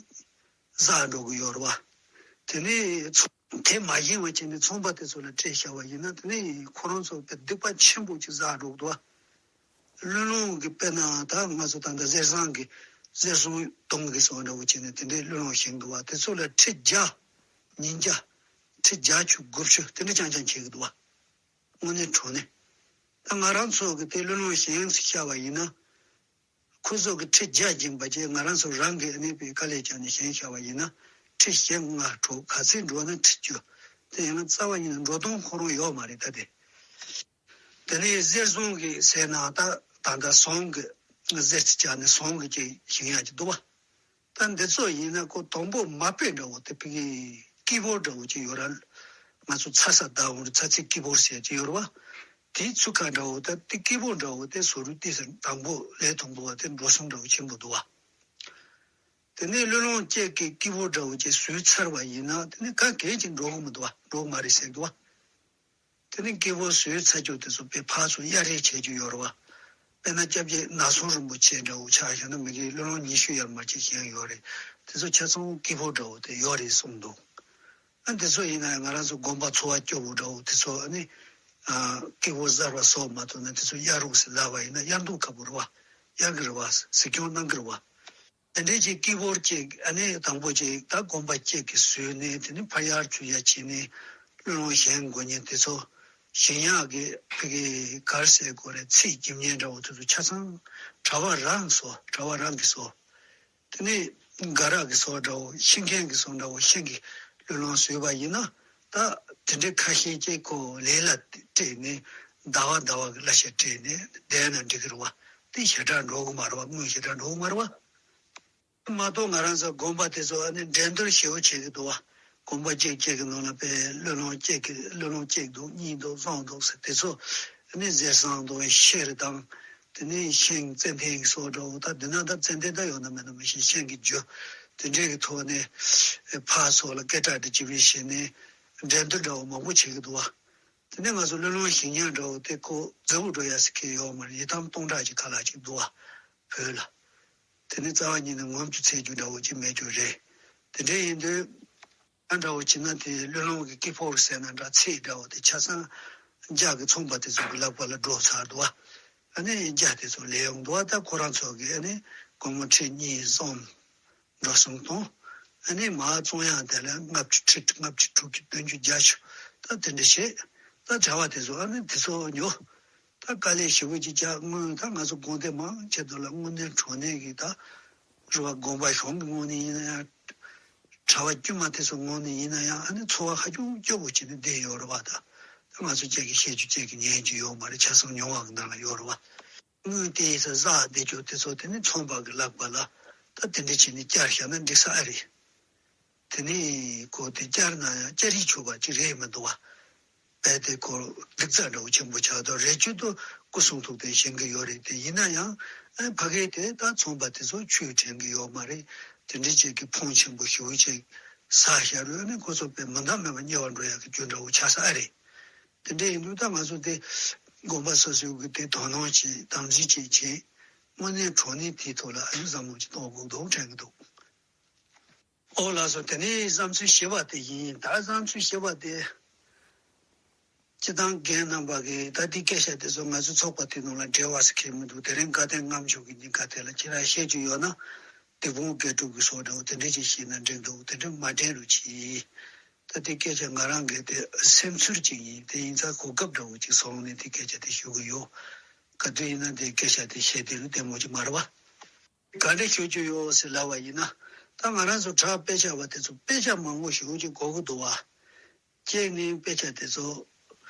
བསགས་འགྲོ་གི་ཡོད་རེད་བ། དེ་ནས་ཚོ་དེ་མ་བཞེངས་པ་བྱས་ནས་ཚོང་པ་དེ་ཚོ་ལ་སྤྲད་བཞག་པ་ཡིན་ན། དེ་ནས་ཁོ་རང་ཚོ་པའི་སྡིག་པ་ཆེན་པོ་ཅིག་བསགས་འགྲོ་གི་འདུག་བ། གླུ་ལུང་གི་དཔེར་ན་ད་ང་ཚོ་ད་ལྟ་གསེར་ཟངས་ཀྱི་གསེར་སྲང་དུང་གི་སོགས་འདྲ་བོ་བྱས་ནས་དེ་འདྲའི་གླུ་ལུང་བཞེངས་འདུག་བ། དེ་ཚོ་ལ་ཁྲི་བརྒྱ། ཉིས་བརྒྱ། ཁྲི་བརྒྱད་ཅུ་དགུ་བཅུ་དེ་འདྲ་རྐྱང་རྐྱང་བྱེད་ཀྱི་འདུག་བ། དངོས་གནས་དྲང་གནས། ད་ང་རང་ཚོ་གི་དེ་གླུ་ལུང་བཞེངས་བཞག་པ་ཡིན་ན། ཁོ་ཚོ་གི་ཁྲི་བརྒྱ་བཞེངས་པ་བྱས། ང་རང་ཚོ་རང་གི་ཨ་ནི་པའི་དཀའ་ལས་བརྒྱབ་ནས་བཞེངས་བཞག་པ་ཡིན་ན། ཁྲི་བཞི་ལྔ་དྲུག་ག་ཚོད་འགྲོ་ན་ཁྲི་བཅུ། དེ་ཡང་རྩ་བ་ཉིད་ནས་འགྲོ་སྟངས་ཁོ་རང་ཡོད་མ་རེད་ད་དེ། དེ་ནས་གསེར་ཟངས་ཀྱི་ཟེར་ན་ད་ད་ལྟ་ཟངས་ཀྱི་གསེར་གྱི་ཆ་ནས་ཟངས་ཀྱི་ཅིག་བཞེངས་ཡག་ཅིག་འདུག་བ། ད་འདི་ཚོ་ཡིན་ན་ཁོ་དང་པོ་མ་དཔེ་འདྲ་བོ་དེ་ཕ་གི་དཀྱིལ་འཁོར་འདྲ་བོ་ཅིག་ཡོད་ར། ང་ཚོ་ཚ་ས་ཟླ་འོང་རེད། ཚ་ཚིགས་དཀྱིལ་འཁོར་ཟེར་ཅིག་ཡོད་ར་བ། དེའི་ཚུགས་ཁ་འདྲ་བོ་ད་དེ་དཀྱིལ་འཁོར་འདྲ་བོ་དེ་བཟོ་རུ་དེ་ཟེར། དང་པོ་ལས་དང་པོ་བ་དེ་འགྲོ་སོང་འདྲ་བོ་ཆེན་པོ་འདུག་བ། དེ་ནས་གླུ་ལུང་བཅས་ཀྱི་དཀྱིལ་འཁོར་འདྲ་བོ་ཅིག་བཟོས་ཚར་བ་ཡིན་ན། དེ་ནས་ག་གེ་ཅིག་འགྲོ་གི་མི་འདུག་བ། འགྲོ་གི་མ་རེད་ཟེར་འདུག་བ། དེ་ནས་དཀྱིལ་འཁོར་བཟོས་ཚར་རྒྱུ་དེ་ཚོ་དཔེ་ཕར་ཚུར་གཡར་རེས་བྱེད་རྒྱུ་ཡོད་རེད་བ། དཔེར་ན་སྐྱབས་རྗེ་ནག་ཚོམ་རིན་པོ་ཆེ་འདྲ་བོ་ཆ་བཞག་ན། མི་གི་གླུ་ལུང་ཉི་ཤུ་ཡར་མར་ཅིག་བཞེངས་ཡོད་རེད། དེ་ཚོ་ཆ་ཚང་དཀྱིལ་འཁོར་འདྲ་བོ་དེ་ཡོད་རེད་གསུངས་འདུག་ཨ། དེ་ཚོ་ཡིན་ན་ང་རང་ཚོ་དགོན་པ་ཚོ་བ་སྐྱོ་བོ་འདྲ་བོ་དེ་ཚོ་ཨ་ནི། ཨ། དཀྱིལ་འཁོར་གསར་པ་བཟོ་མ་ཐུབ་ན་དེ་ཚོ་གཡར་རོགས་ཟེར་ལབ་པ་ཡིན་ན་གཡར་མདོག་ཁ་པོ་རེད་བ། གཡར་གི་རེད་བ། གཟིགས་སྐྱོང་གནང་གི་རེད་བ། དེ་འདྲའི་ཅིག་དཀྱིལ་འཁོར་ཅིག་ཨ་ནི་དང་པོ་ཅིག་ད་དགོན་པ་གཅིག་གིས་བཟོས་ནས། དེ་ནི་ཕར་གཡར་ཚུར་གཡར་བྱས་ནས་གླུ་ལུང་བཞེངས་དགོས་མཁན་དེ་ཚོ། བཞེངས་ཡག་གི་ཕ་གི་ག་རེ་ཟེར་དགོས་རེད། ཚིག་རྒྱབ་མཁན་འདྲ་བོ་དེ་ཚོ་ཆ་ཚང་གྲྭ་པ་རང་གིས་བཟོ། གྲྭ་པ་རང་གིས་བཟོ། དེ་ནས་སྒར་གྱིས་བཟོ་འདྲ་བོ། ཤེས་མཁན་གྱིས་བཟོ་འདྲ་བོ། ཤེས་ཀྱི་གླུ་ལུང་བཟོས་པ་ཡིན་ན། ད་དེ་འདྲའི་ཁ་ཤས་ཀྱིས་ཁོ་ལས་ལ་སྤྲད་ནས། ཟླ་བ་ཟླ་བ་གི་གླ་ཆ་སྤྲད་ནས་བསྡད་ན་འགྲིག་གི་རེད་བ། དེ་ཞེ་དྲག་འགྲོ་གི་མ་རེད་བ། དངུལ་ཞེ་དྲག་འགྲོ་གི་མ་རེད་བ། མ་གཏོགས་ང་རང་ཚོ་དགོན་པ་དེ་ཚོ་ཨ་ནི་འགྲན་བསྡུར་ཞེ་པོ་བྱེད་ཀྱི་འདུག་བ། དགོན་པ་གཅིག་གཅིག་གི་ནང་ལ་དཔེ་གླུ་ལུང་གཅིག་གི་གླུ་ལུང་གཅིག་འདུག་གཉིས་འདུག་གསུམ་འདུག་ཟེར། དེ་ཚོ་ཨ་ནི་གསེར་ཟངས་དང་ཤེལ་དང་། དེ་ནས་ཤིང་ཙན་དན་གྱི་སོགས་འདྲ་བོ། ད་འདི་ན་ད་ཙན་དན་ད་ཡོད་ན་མེད་ན་མི་ཤེས། ཤིང་གི་རྒྱུ་དེ་འདྲའི་གི་ཐོག་ནས་ཕར་ཚུར་ལ་སྐད་གྲགས་དེ་ཅི་བས་བྱས་ནས་འགྲན་བསྡུར་འདྲ་བོ་མང་པོ་བྱེད་ཀྱི་འདུག་བ། དེ་ནས་ང་ཚོ་གླུ་ལུང་བཞེངས་མཁན་འདྲ་བོ་དེ་ཁོ་མཛེས་པོ་འགྲོ་ཡ་ཟེར་མཁན་ཡོད་མ་རེད། ཡི་དམ་སྟོང་ཕྲག་གཅིག་ཁ་ལག་ཅིག་འདུག་བ། བོད་ལ། དེ་ནི་རྩ་བ་ཉིད་ནས་ངོམ་རྒྱུ་འཚོལ་རྒྱུ་འདྲ་བོ་ཅིག་མེད་རྒྱུ་རེད། དེ་འདྲ་ཡིན་དུས། ཨ། འདྲ་བོ་བྱས་ན་དེ་གླུ་ལུང་གི་དཀྱིལ་འཁོར་ཟེར་ན་འདྲ། ཚིག་འདྲ་བོ་དེ་ཆ་ཚང་རྒྱ་གི་ཚོང་པ་དེ་ཚོ་གི་ལག་པ་ལ་འགྲོ་ཚར་འདུག་བ། ཨ་ནི་རྒྱ་དེ་ཚོ་ལེན་ཡོང་འདུག་བ། ད་ཁོ་རང་ཚོ་གི་ཨ་ནི་སྒོར་མོ་ཁྲི་གཉིས་གསུམ་འགྲོ་སོང་དང་། ཨ་ནི་མར་བཙོང་ཡག་དེ་ལ་ལྔ་བཅུ། ཁྲི་ལྔ་བཅུ། དྲུག་ཅུ། བདུན་ཅུ། བརྒྱད་ཅུ། ད་དེ་འདྲ་བྱས། ད་གྲྭ་པ་དེ་ཚོ་ཨ་ནི་དེ་ཚོ་ཉོ། ད་ ད་དཀའ་ལས་ཞེ་པོ་ཅིག་བརྒྱབ། སྔོན་ད་ང་ཚོ་དགོན་སྡེ་མང་ཆེ་དུ་ལ་དངོས་གནས་དྲང་གནས་ཀྱི་ད་རུ་བ་དགོན་པ་གཞུང་གི་ངོས་ནས་ཡིན་ན་ཡང་། གྲྭ་པ་དཀྱུས་མ་དེ་ཚོ་ངོས་ནས་ཡིན་ན་ཡང་ཨ་ནི་འཚོ་བ་ཧ་ཅང་སྐྱོ་པོ་བྱས་ནས་བསྡད་ཡོད་རེད་བ། ད་ད་ང་ཚོ་གཅིག་གིས་བཤད་རྒྱུ་གཅིག་གིས་ཉན་རྒྱུ་ཡོད་མ་རེད། ཆ་ཚང་མྱོང་བ་གི་ནང་ལ་ཡོད་རེད་བ། དངུལ་དེ་ཡིས་བསགས་བསྡད་རྒྱུ་དེ་ཚོ་དེ་ནི་ཚོང་པ་གི་ལག་པ་ལ་ད་དེ་འདྲ་བྱས་ནས་བསྐྱར་བཞག་ན་འགྲིག་ས་ཨ་རེད། དེ་ནས་ཁོ་དེ་བསྐྱར་ན་ཡང་བསྐྱར་ཡིག་ཆོག་པ་ཅིག་རེད་མི་འདུག་བ། རྦད་དེ་ཁོ་སྡུག་རྩ་འདྲ་བོ་ཆེན་པོ་ཆགས་འདུག། རེ་བཅོལ་དུ་སྐུ་གསུང་ཐུགས་རྟེན་བཞེངས་ཀྱི་ཡོད་རེད། དེ་ཡིན་ན་ཡང་ཨ་ཕ་གི་དེ་ད་ཚོང་པ་དེ་ཚོ་ཆོས་དྲན་གྱི་ཡོད་མ་རེད། དེ་འདྲའི་ཅིག་གི་ཕོན་ཆེན་པོ་ཞེ་པོ་ཅིག་བསགས་བཞག་རུང་ཨ་ནི་ཁོ་ཚོ་དཔེ་མི་འདང་མེད་པ་དམྱལ་བ་འགྲོ་ཡག་གི་རྒྱུ་འདྲ་བོ་ཆགས་ས་ཨ་རེད། དེ་འདྲ་ཡིན་དུས་ད་ང་ཚོ་དེ་དགོན་པ་སོ་སོའི་གི་དེ་དོ་སྣང་བྱེད། དམ་འཛིན་བྱེད་བྱེད། དངོས་གནས་དྲང་གནས་དེའི་ཐོག་ལ་ཨ་ནི་བསམ་བློ་ཅིག་གཏོང་དགོས་འདུག་དྲན་གྱི་འདུག། ཨོ་ལགས་སོ། དེ་ནས་བསམ་ཚུལ་བཞི་པ་དེ་ཡིན། ད་བསམ་ཚུལ་བཞི་པ་དེ། སྤྱི་བཏང་རྒན་རྣམ་པ་གིས་ད་ལྟའི་སྐད་ཆ་དེ་ཚོ་ང་ཚོ་ཚོགས་པ་དེ་ནང་ལ་འབྲེལ་བ་ཟེར་མཁན་མི་འདུག། དེ་རིང་དགའ་ལྡན་ལྔ་མཆོད་ཀྱི་ཉིན་ཁ་དེ་ལ་ཁྱེད་རང་བཤད་རྒྱུ་ཡོད་ན་སྡིག་སྤོང་དགེ་སྒྲུབ་ཀྱི་སོགས་འདྲ་བོ་དེ་འདྲ་ཅིག་བཤད་ན་འགྲིག་འདུག། དེ་འདྲ་མ་དྲན་རུ་གྱིས། ད་ལྟའི་སྐད་ཆ་ང་རང་གི་དེ་སེམས་ཚོར་ཅིག་ཡིན། དེ་ཡིན་ཙང་གོ་སྐབས་འདྲ་བོ་ཅིག་བཟུང་ནས་དེ་སྐད་ཆ་དེ་ཞུ་གི་ཡོད། ག་དུས་ཡིན་ན་དེ་སྐད་ཆ་དེ་བཤད་དེ་རུ་བདེ་མོ་ཅིག་མ་རེད་བ། ག་འདྲ་ཞུ་རྒྱུ་ཡོད་ཟེར་ལབ་པ་ཡིན་ན། ད་ང་རང་ཚོ་གྲྭ་དཔེ་ཆ་བ་དེ་ཚོ་དཔེ་ཆ་མང་པོ་ཞེ་པོ་ཅིག་དགོས་ཀྱི་འདུག་བ། གཅིག་ནི་དཔེ་ཆ་དེ་ཚོ་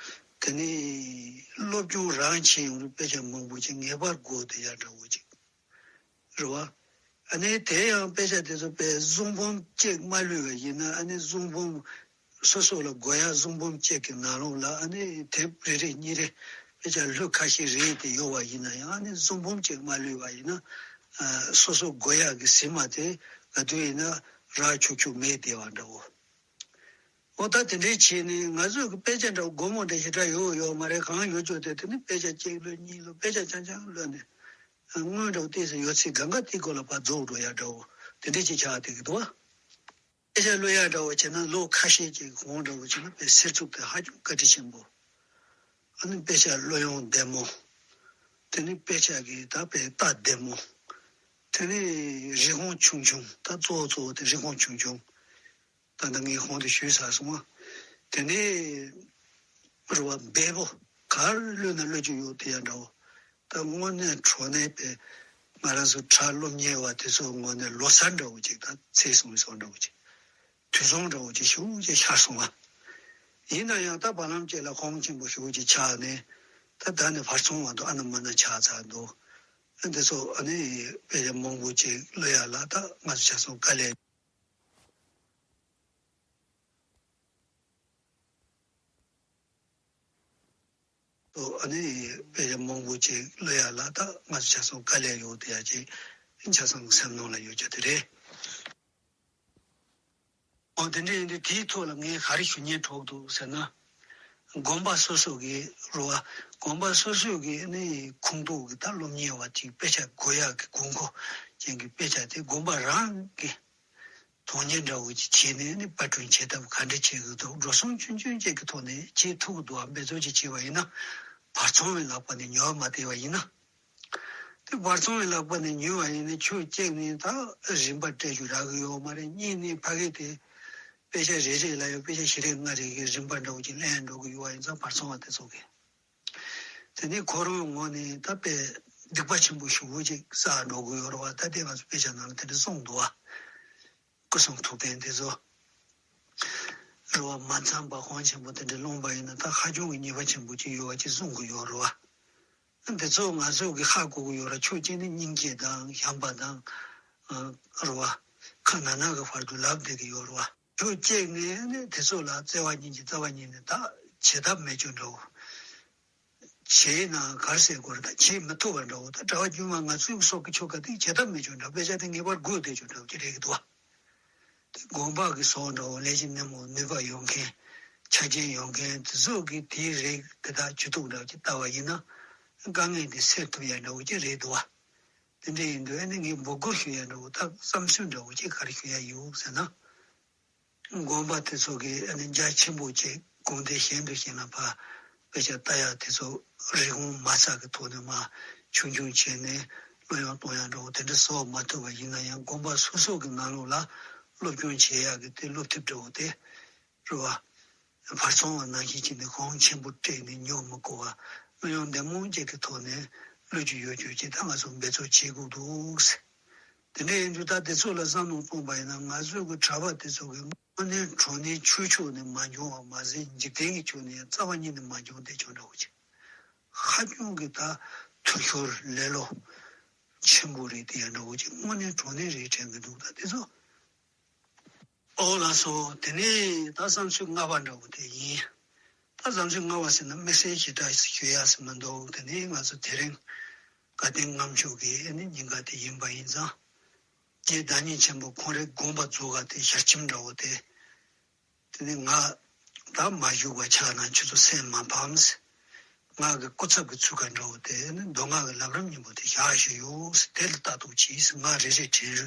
དེ་ནི་སློབ་སྦྱོང་རང་བྱེད་ཡོང་དུས་དཔེ་ཆ་མང་པོ་ཅིག་ངེས་པར་དགོས་བསྡད་ཡག་འདྲ་བོ་ཅིག་རེད་བ། ཨ་ནི་དེ་ཡང་དཔེ་ཆ་དེ་ཚོ་དཔེ་གཟུངས་འབུམ་གཅིག་མ་བླུས་པ་ཡིན་ན། ཨ་ནི་གཟུངས་འབུམ་སོ་སོ་ལ་དགོས་ཡག་གཟུངས་འབུམ་གཅིག་གི་ནང་ལོགས་ལ་ཨ་ནི་དེབ་རེ་རེ་གཉིས་རེ་དཔེ་ཆ་ལྷུག་ཁ་ཤས་རེད་དེ་ཡོད་པ་ཡིན་ན་ཡང་། ཨ་ནི་གཟུངས་འབུམ་གཅིག་མ་བླུས་པ་ཡིན་ན་ཨ་སོ་སོ་དགོས་ཡག་གི་ཟིན་མ་དེ་ག་དུས་ཡིན་ན་རག་ཆོག་ཆོག་མེད་བསྡད་པ་འདྲ་བོ། འོ་ད་དེ་འདྲའི་བྱས་ནས་ང་ཚོས་ཀྱི་དཔེ་ཆ་འདྲ་བོ་སྒོར་མོ་འདྲ་ཞེ་དྲག་ཡོད་ཡོད་མ་རེད། གང་ཡོད་ཆོག་དེ་དེ་ནི་དཔེ་ཆ་གཅིག་བླུ་གཉིས་བླུ་དཔེ་ཆ་རྐྱང་རྐྱང་བླུ་ནས་དངུལ་འདྲ་བོ་ཏོག་ཙམ་ཡོད་ཚད་གང་ག་དེའི་སྐོར་ལ་ཕར་རྫོགས་འགྲོ་ཡག་འདྲ་བོ་དེ་འདྲ་ཅིག་ཆགས་བསྡད་ཀྱི་འདུག་བ། དཔེ་ཆ་བླུ་ཡག་འདྲ་བོ་བྱས་ན་ལོ་ཁ་ཤས་ཀྱི་གོང་འདྲ་བོ་བྱས་ན་དཔེ་སེར་ཚུགས་དེ་ཧ་ཅང་བཀའ་དྲིན་ཆེན་པོ། ཨ་ནི་དཔེ་ཆ་བླུ་ཡོང་བདེ་མོ། དེ་ནི་དཔེ་ཆ་གི་ད་དཔེ་ལྟ་བདེ་མོ། དེ་ནི་རིན་གོང་ཆུང་ཆུང་། ད་གཙོ་བོ་གཙོ་བོ་དེ་རིན་གོང་ཆུང་ཆུང་། ད་ལྟ་ངས་གོང་དུ་ཞུས་ཚར་སོང་བ། དེ་ནས་རུ་བ་འབེལ་པོ་ག་རེ་བླུས་ན་བླུ་རྒྱུ་ཡོད་དེ་ཡང་འདྲ་བོ། ད་དངོས་གནས་དྲང་གནས་པའི་ང་རང་ཚོ་གྲྭ་སློབ་གཉེར་བ་དེ་ཚོ་དངོས་གནས་ལོ་གསར་འདྲ་བོ་ཅིག་ད་ཚེས་གསུམ་སོང་འདྲ་བོ་ཅིག་དུས་བཟང་འདྲ་བོ་ཅིག་ཞུ་ཅིག་ཤར་སོང་བ། ཡིན་ན་ཡང་ད་བར་ལམ་ཅིག་ལ་གོང་ཆེན་པོ་ཞུ་ཅིག་ཆགས་ནས་ད་ད་ནི་བར་ཚོང་བ་དུ་ཨ་ན་མ་ན་ཆགས་ཚར་འདུག། འདི་ཚོ་ཨ་ནི་དཔེ་ཆ་མང་པོ་ཅིག་བླུ་ཡག་ལ་ད་ང་ཚོ་ཆ་ཚང་དཀའ་ལས། ཨ་ནི་དཔེ་ཆ་མང་པོ་ཅིག་བླུ་ཡག་ལ་ད་ང་ཚོ་ཆ་ཚང་དཀའ་ལས་ཡོད་དེ་ཡག་ཅིག་ཆ་ཚང་སེམས་ནང་ལ་ཡོད་རྒྱུ་དེ་རེད། འོ་དེ་འདྲ་ཡིན་དུས་དེའི་ཐོག་ལ་ངས་ག་རེ་ཞུ་སྙིང་བྲོ་འདུག་ཟེར་ན། དགོན་པ་སོ་སོ་གི་རུ་བ། དགོན་པ་སོ་སོ་གི་ནི་ཁོངས་གཏོགས་ཀྱི་ད་སློབ་གཉེར་བ་ཅིག་དཔེ་ཆ་དགོས་ཡག་གི་དགོས་མཁོ་ཅན་གྱི་དཔེ་ཆ་དེ་དགོན་པ་རང་གི་དོན་གཉེར་འདྲ་བོ་ཅིག་བྱས་ནས་ནི་པར་སྐྲུན་བྱེད་ཐབས་ག་འདྲ་བྱེད་དགོས་འདུག། འགྲོ་སོང་ཆུང་ཆུང་ཅིག་གི་ཐོག་ནས་བྱེད་ཐུབ་ཀྱི་འདུག་བ། འབད་རྩོལ་ཅིག་བྱས་པ་ཡིན་ན་བར་ཚོང་བའི་ལག་པ་ནས་ཉོ་བ་མ་བསྡད་པ་ཡིན་ན། དེ་བར་ཚོང་བའི་ལག་པ་ནས་ཉོས་པ་ཡིན་ན་ཁྱོད་གཅིག་ནས་ད་རིན་པ་སྤྲད་རྒྱུ་རག་གི་ཡོད་མ་རེད། གཉིས་ནས་ཕ་གི་དེ་དཔེ་ཆ་རེ་རེ་ལ་ཡང་དཔེ་ཆ་བཞི་རེ་ལྔ་རེ་གི་རིན་པ་འདྲ་བོ་ཅིག་ལེན་འགྲོ་གི་ཡོད་པ་ཡིན་ཙང་བར་ཚོང་བ་དེ་ཚོ་གིས། དེ་ནས་ཁོ་རང་ངོས་ནས་ད་དཔེ་སྡིག་པ་ཆེན་པོ་ཞེ་པོ་ཅིག་བསགས་འགྲོ་གི་ཡོད་རེད་བ། ད་དེ་ང་ཚོ་དཔེ་ཆ་ནང་ལ་དེ་འདྲ་གསུངས་འདུག་བ། སྐུ་གསུང་ཐུགས་རྟེན་དེ་ཚོ་རེད་བ། མ་འཚམས་པ་གོང་ཆེན་པོ་དེ་འདྲ་སློང་པ་ཡིན་ན་ད་ཧ་ཅང་གི་ཉེས་པ་ཆེན་པོ་ཅིག་ཡོད་པ་ཅིག་གསུང་གི་ཡོད་རེད་བ། འདི་ཚོ་ང་ཚོ་གི་ཧ་གོ་གི་ཡོད་ར། ཁྱོད་གཅིག་ནི་སྙིང་རྗེ་དང་བྱམས་པ་དང་། ཨ། རེད་བ། ཁ་ན་ན་གི་བར་དུ་ལབ་བསྡད་ཀྱི་ཡོད་རེད་བ། ཁྱོད་གཅིག་ནི་ནི་དེ་ཚོ་ལ་བརྩེ་བ་ཉིད་ཀྱི་རྩ་བ་ཉིད་ནས་ད་བྱེད་ཐབས་མེད་ཅོ་འདྲ་བོ། བྱས་ན་གར་སེ་གོ་ར་ད་བྱེད་མི་ཐུབ་པ་འདྲ་བོ། ད་གྲྭ་པ་དཀྱུས་མ་ང་ཚོའི་སོགས་ཀྱི་ཆོ་ག་དེ་བྱེད་ཐབས་མེད་ཅོ་འདྲ་བོ། དཔེ་ཆ་དེ་ངེས་པར་དགོས་བསྡད་ཅོ་འདྲ་བོ་ཅིག་རེད་ཀྱི་འདུག་བ། དེ་དགོན་པ་གི་སོགས་འདྲ་བོ་ལས་ཀྱི་ནུས་མོ་ནུས་པ་ཡོད་མཁན། ཆ་རྐྱེན་ཡོད་མཁན་དེ་ཚོ་གིས་དེའི་རིགས་དེ་དག་ཇུས་གཏོགས་འདྲ་བོ་ཅིག་བལྟ་བ་ཡིན་ན། དཀའ་ངལ་དེ་སེལ་ཐུབ་ཡ་འདྲ་བོ་ཅིག་རེད་འདུག་བ། དེ་འདྲ་ཡིན་དུས་ཨ་ནི་ངས་འབོད་སྐུལ་ཞུ་ཡ་འདྲ་བོ་ད་བསམ་ཚུལ་འདྲ་བོ་ཅིག་ག་རེ་ཞུ་ཡ་ཡོད་ཟེར་ན། དགོན་པ་དེ་ཚོ་གིས་ཨ་ནི་རྒྱ་ཆེན་པོ་ཅིག་དགོན་སྡེ་གཞན་དུ་ཞིག་ལ་ཕར་དཔེ་ཆ་ལྟ་ཡ་དེ་ཚོ་རིན་གོང་མ་རྩ་གི་ཐོག་ནས་མར་ཆུང་ཆུང་བྱས་ནས་བློ་ཡང་གཏོང་ཡ་འདྲ་བོ་དེ་འདྲ་བཟོ་མ་ཐུབ་པ་ཡིན་ན་ཡང་དགོན་པ་སོ་སོ་གི་ནང་ལོགས་ལ་སློབ་སྦྱོང་བྱེད་ཡ་གི་དེ་སློབ་དེབ་འདྲ་བོ་དེ་རེད་བ། བར་ཚོང་བ་ནང་བཞིན་བྱས་ནས་གོང་ཆེན་པོ་སྤྲད་ནས་ཉོ་མི་དགོས་པ། དངོས་ཡོད་བདེན་དཔང་ཅིག་གི་ཐོག་ནས་བློ་ཅིག་ཡོད་རྒྱུ་ཅིག་ད་ང་ཚོ་འབད་རྩོལ་བྱེད་དགོས་འདུག་ཟེར། དེ་འདྲ་ཡིན་དུས་ད་དེ་ཚོ་ལ་བསམ་བློ་གཏོང་པ་ཡིན་ན། ང་ཚོའི་གི་གྲྭ་པ་དེ་ཚོ་གི་དངོས་གནས་དྲང་གནས་ཆོས་ཕྱོགས་ནས་མ་འགྱུར་བ་མ་ཟད། འཇིག་རྟེན་གྱི་ཕྱོགས་ནས་ཡང་རྩ་བ་ཉིད་ནས་མ་འགྱུར་བསྡད་ཀྱང་འདྲ་བོ་ཅིག་ཧ་ཅང་གི་ད་འཐུས་ཤོར་ལེ་ལོ་ཆེན་པོ་རེད། དེ་ཡང་འདྲ་བོ་ཅིག་དངོས་གནས་དྲང་གནས་རེད་དྲན་གི་འདུག་ད་དེ་ཚོ། ཨོ་ལགས་སོ། དེ་ནས་ད་བསམ་ཚུལ་ལྔ་པ་འདྲ་བོ་དེ་ཡིན། ད་བསམ་ཚུལ་ལྔ་པ་ཟེར་ན་དམིགས་བསལ་ཞེ་དྲག་ཞུ་ཡ་ཟེར་མི་འདུག་དེ་ནས་ང་ཚོ་དེ་རིང་དགའ་ལྡན་ལྔ་མཆོད་ཀྱི་ཨ་ནི་ཉིན་དཀར་དེ་ཡིན་པ་ཡིན་ཙང་། རྗེ་བདག་ཉིད་ཆེན་པོ་ཁོང་རའི་དགོངས་པ་རྫོགས་པ་དེ་ཞལ་ཆེམས་འདྲ་བོ་དེ། དེ་ནས་ང་ད་མ་བཞུགས་པ་ཆགས་ན་ཁྱོད་ཚོ་སེམས་མ་ཕམ་ཟེར། ང་གི་སྐུ་ཚབ་ཀྱི་ཚུལ་ཁ་འདྲ་བོ་དེ་ནི་མདོ་སྔགས་ཀྱི་ལམ་རིམ་སྙིང་པོ་དེ་བཞག་བཞག་ཡོད་ཟེར། དེ་ལ་ལྟ་རྟོག་གྱིས་ཟེར། ང་རེ་རེ་དྲན་རུ་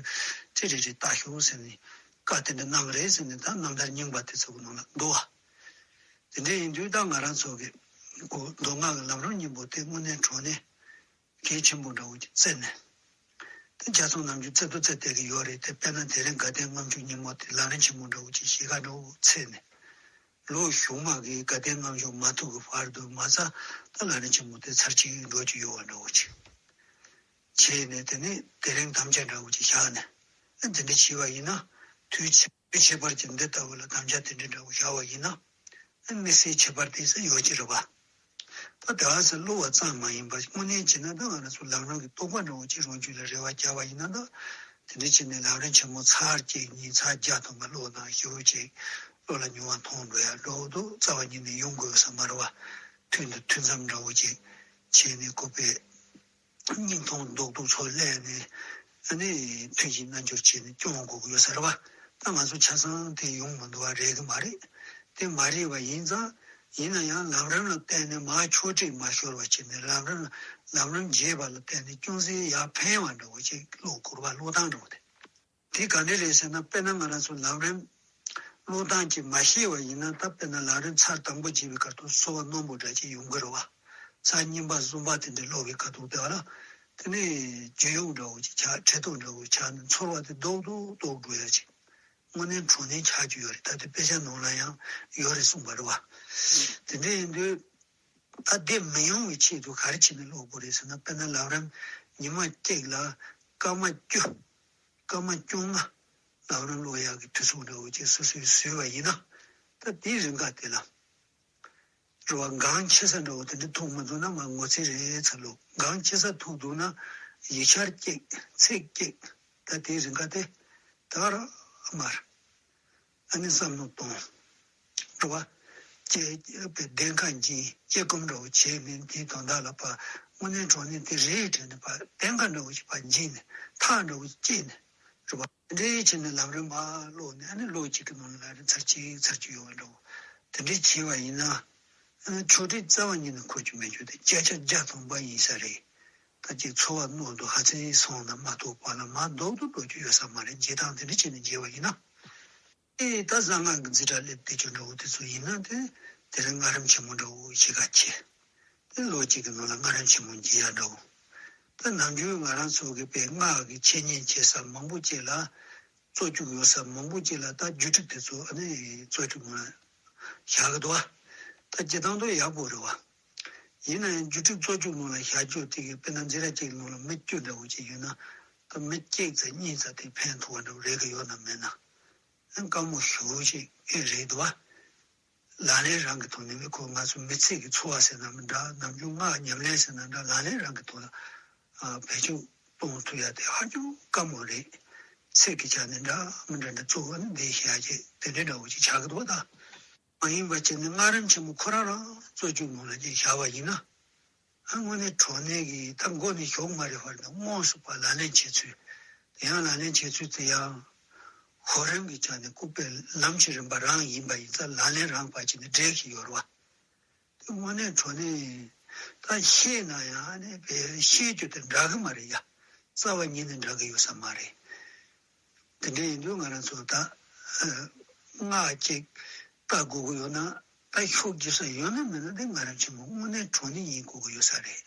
དེ་རེ་རེ་ལྟ་ཤོག་ཟེར་ནས་བཀའ་དེ་འདྲ་གནང་རེད་ཟེར་ནས། ད་རྣམ་ཐར་རྙིང་པ་དེ་ཚོ་གི་ནང་ལ་འདུག་བ། དེ་འདྲ་ཡིན་དུས་ད་ང་རང་ཚོ་གི་གོ་མདོ་སྔགས་ཀྱི་ལམ་རིམ་སྙིང་པོ་དེ་དངོས་གནས་དྲང་གནས་གལ་ཆེན་པོ་འདྲ་བོ་ཅིག་བརྩིས་ནས། དེ་ཆ་ཚང་ནམ་རྒྱུན་བརྩི་དུ་བརྩི་བསྡད་ཀྱི་ཡོད་རེད་དེ། དཔེར་ན་དེ་རིང་དགའ་ལྡན་ལྔ་མཆོད་ཉིན་མོ་དེ་ལམ་རིམ་ཆེན་མོ་འདྲ་བོ་ཅིག་ཞེ་དྲག་འདྲ་བོ་བརྩིས་ནས། ལོ་གཞུག་མ་གི་དགའ་ལྡན་ལྔ་མཆོད་མ་ཐུག་གི་བར་དུ་མ་རྩ་ད་ལམ་རིམ་ཆེན་མོ་དེ་ཚར་གཅིག་འགྲོ་རྒྱུ་ཡོད་པ་འདྲ་བོ་ཅིག་བྱས་ནས། དེ་ནས་དེ་རིང་དམ་བཅའ་འདྲ་བོ་ཅིག་བཞག་ནས། དེ་འདྲ་བྱས་པ་ཡིན་ན། དུས་ཕྱི་ཕྱི་བར་གྱི་འདི་ལྟ་བུ་ལ་དམ་བཅའ་དེ་འདྲ་འདྲ་བོ་བཞག་པ་ཡིན་ན། དམིགས་བསལ་ཁྱད་པར་དེ་ཚོ་ཡོད་ཀྱི་རེད་པ། ད་དེ་བ་ཟེར་བསླུ་བ་ཙམ་མ་ཡིན་པ། དངོས་གནས་བྱས་ན་ད་ང་རང་ཚོ་ལམ་རིམ་གྱི་རྟོགས་པ་འདྲ་བོ་ཅིག་རང་རྒྱུད་ལ་རེ་བ་བརྒྱབ་པ་ཡིན་ན། ད་དེ་འདྲ་བྱས་ནས་ལམ་རིམ་ཆེན་མོ་ཚར་གཅིག་གཉིས་ཚར་བརྒྱ་ཐམ་པ་ཀློག་དང་། ཞེ་པོ་ཅིག་བློ་ལ་མྱོང་བ་ཐོང་འགྲོ་ཡ་འདྲ་བོ་འདུག་རྩ་བ་ཉིད་ནས་ཡོང་དགོས་ས་མ་རེད་པ། ཐུན་དང་ཐུན་མཚམས་འདྲ་བོ་ཅིག་བྱས་ནས་ཁོ་པས། སྙིང་ཐུང་རྡོག་རྡོག་ཚོ་ལས་ནས་ཨ་ནི་ཐུན་བཞིའི་རྣལ་འབྱོར་བྱས་ནས་སྐྱོང་དགོས་ཀྱི་ཡོད་ས་རེད་པ། ད་ང་ཚོ་ཆ་ཚང་དེ་ཡོང་མི་འདུག་པ། རེད་གི་མ་རེད། དེ་མ་རེད་པ་ཡིན་ཙང་། ཡིན་ན་ཡང་ལམ་རིམ་ལ་བརྟེན་ནས་མར་ཆོག་ཁྲིགས་མ་ཤོར་བ་བྱས་ནས། ལམ་རིམ་ལམ་རིམ་རྒྱས་པ་ལ་བརྟེན་ནས་ཅུང་ཟད་ཡར་འཕེན་པ་འདྲ་བོ་ཅིག་ཀློག་དགོས་པ། ཀློག་སྟངས་འདྲ་བོ་དེ། དེ་ག་འདྲ་རེད་ཟེར་ན། དཔེར་ན་ང་རང་ཚོ་ལམ་རིམ་ཀློག་སྟངས་ཅིག་མ་ཤེས་པ་ཡིན་ན། ད་དཔེར་ན་ལམ་རིམ་ཚར་དང་པོ་བརྒྱབ་པའི་ཁ་ཐུག་ཚོར་བ་རྣོན་པོ་འདྲ་ཅིག་ཡོང་གི་རེད་པ། ཚར་གཉིས་པ་གསུམ་པ་དེ་འདྲ་ཀློག་པའི་ཁ་ཐུག་དེ་བ་ལ། དེ་ནས་བརྗོད་གཡོག་འདྲ་བོ་ཅིག་ཆགས། འཁྲིལ་ཐུག་འདྲ་བོ་ཆགས་ནས་ཚོར་བ་དེ་རྡོག་རྡོག་རྡོག་འགྲོ་ཡ་ཅིག་དངོས་གནས་དྲང་གནས་ཆགས་ཀྱི་ཡོད་རེད། ད་དེ་དཔེ་ཆ་ནང་ལ་ཡང་ཡོད་རེད་གསུངས་པ་རེད་པ། དེ་འདྲ་ཡིན་དུས། ད་དེ་མི་ཡོང་བའི་ཆེད་དུ་ག་རེ་བྱས་ནས་ཀློག་དགོས་རེད་ཟེར་ན། དཔེར་ན་ལམ་རིམ་ཉི་མ་གཅིག་ལ་སྐར་མ་བཅུ། སྐར་མ་བཅོ་ལྔ་ལམ་རིམ་ཀློག་ཡག་གི་དུས་ཚོད་འདྲ་བོ་ཅིག་སོ་སོས་བཟོས་པ་ཡིན་ན། ད་དེའི་རིང་ག་དེ་ལ་རེད་པ། འགངས་ཆེ་ས་འདྲ་བོ་དེ་འདྲ་ཐུག་མི་འདུག་ན་མར་ངོ་ཚ་རེད་ཚ་ལོ། འགངས་ཆེ་ས་ཐུག་འདུག་ན་ཡིག་ཆར་གཅིག་ཚིག་གཅིག་ད་དེའི་རིང་ག་དེ་ད་ར་མར་ཨ་ནི་བསམ་བློ་གཏོང་། རེད་པ། ཅེས་པའི་བདེན་ཁ་འབྱིན། དཔྱད་སྒོམ་འདྲ་བོ་བྱས་ནས། དེའི་དོན་དག་ལ་ཕར་དངོས་གནས་དྲང་གནས་དེ་རེད་དྲན་ནས། ཕར་བདེན་ཁ་འདྲ་བོ་ཞིག་ཕར་འབྱིན་ནས། ཐག་འདྲ་བོ་ཞིག་བཅད་ནས། རེད་པ། དེ་འདྲ་བྱས་ནས་ལམ་རིམ་མར་ཀློག་ནས། ཨ་ནི་ལོ་གཅིག་གི་ནང་ལ་ལམ་རིམ་ཚར་གཅིག་ཚར་གཅིག་ཡོང་བ་འདྲ་བོ། དེ་འདྲ་བྱས་པ་ཡིན་ན། ཨ་ནི་ཆོག་ཁྲིགས་རྩ་བ་ཉིད་ནས་འཁོར་རྒྱུ་མེད་རྒྱུ་དེ་བརྒྱ་ཆ་བརྒྱ་ཐམ་པ་ཡིན་ས་རེད། ད་ཅིག་ཚོར་བ་རྣོན་པོ་ཧ་ཅང་སོང་ན་མ་གཏོགས་པ་ལ་མར་རྡོག་རྡོག་འགྲོ་རྒྱུ་ཡོད་ས་མ་རེད། བྱེད་སྟངས་དེ་འདྲ་བྱས་ནས་བྱས་པ་ཡིན་ན། ཨེ། ད་གསང་སྔགས་ཀྱི་འཛིན་གྲྭ་སླེབས་བསྡད་རྒྱུ་འདྲ་བོ་དེ་ཚོ་ཡིན་ན། དེ་དེ་རིང་སྔ་རིམ་ཆེན་མོ་འདྲ་བོ་གཞིས་ཀ་བྱས། དེ་ལོ་གཅིག་གི་ནང་ལ་སྔ་རིམ་ཆེན་མོ་འབྱེད་ཡག་འདྲ་བོ། ད་ནམ་རྒྱུན་ང་རང་ཚོ་གི་དཔེ་སྔགས་ཀྱི་འཆད་ཉན་བྱེད་ས་མང་པོ་ཅིག་ལ། རྩོད་རྒྱུགས་ཡོད་ས་མང་པོ་ཅིག་ལ་ད་རྒྱུད་ཁྲིད་དེ་ཚོ་ཨ་ནི་རྩོད་རྒྱུགས་ནང་ལ་བཞག་གི་འདུག་པ། ད་སྤྱིར་བཏང་དུ་ཡག་པོ་རེད་པ། ཡིན་ན་ཡང་རྒྱུད་ཁྲིད་རྩོད་རྒྱུགས་ནང་ལ་བཞག་རྒྱུ་དེ་གི། དཔེར་ན་འཛིན་གྲྭ་གཅིག་གི་ནང་ལ་མི་བཅུ་འདྲ་བོ་ཅིག་ཡོད་ན། ད་མི་གཅིག་ཙམ་གཉིས་ཙམ་དེ་ཕན་ཐོགས་པ་འདྲ་བོ་རེག་གི་ཡོད་ན་མེད་ན། ཨ། དཀའ་མོ་ཞེ་པོ་ཅིག་ཨེ་རེད་འདུག་པ། ལག་ལེན་རང་གི་ཐོག་ནས་མི་ཁོ་ང་ཚོ་མི་ཚེ་གི་འཚོ་བ་ཟེར་ན་མི་འདྲ། ནམ་རྒྱུན་སྔགས་ཉམས་ལེན་ཟེར་ན་འདྲ། ལག་ལེན་རང་གི་ཐོག་ལ་ཨ་བེད་སྤྱོད་གཏོང་ཐུབ་ཡ་དེ་ཧ་ཅང་དཀའ་མོ་རེད། ཚིག་གི་ཆ་ནས་འདྲ་མི་འདྲ་འདྲ་གཙོ་བོ་ནི་འདི་བཤད་ཀྱི་དེ་འདྲ་འདྲ་བོ་ཅིག་ཆགས་ཀྱི་འདུག་ད་མ་ཡིན་པ་བྱས་ནས་སྔ་རིམ་ཆེན་མོ་ཁོ་རང་རང་རྩོད་རྒྱུགས་ནང་ལ་ཅིག་བཞག་པ་ཡིན་ན། ཨ། དངོས་གནས་དྲང་གནས་ཀྱི་ད་མགོ་ནས་གཞུག་མ་རེད་བར་དུ་དངོས་སུ་ཕར་ལག་ལེན་བྱེད་ཚུལ། དེ་ཡང་ལག་ལེན་བྱེད་ཚུལ་དེ་ཡང་གོ་རིམ་གྱི་ཆ་ནས་ལྐུགས་པའི་ལམ་གྱི་རིམ་པ་རང་ཡིན་པ་ཡིན་ཙང་། ལག་ལེན་རང་ཕར་བྱས་ནས་འགྲིག་གི་ཡོད་རེད་པ། དེ་དངོས་གནས་དྲང་གནས་ད་ཤེས་ན་ཡང་ཨ་ནི་དཔེ་ཤེས་རྒྱུ་དེ་འདྲ་གི་མ་རེད་ཡ། རྩ་བ་ཉིད་ནས་འདྲ་གི་ཡོད་ས་མ་རེད། དེ་འདྲ་ཡིན་དུས་ང་རང་ཚོ་ད་ཨ་སྔགས་ཅིག་ལྟ་དགོས་ཀྱི་ཡོད་ན། ད་ཤུགས་རྒྱབ་ས་ཡོད་ན་མེད་ན། དེ་སྔ་རིམ་ཆེན་མོ་དངོས་གནས་དྲང་གནས་ཡིན་དགོས་ཀྱི་ཡོད་ས་རེད།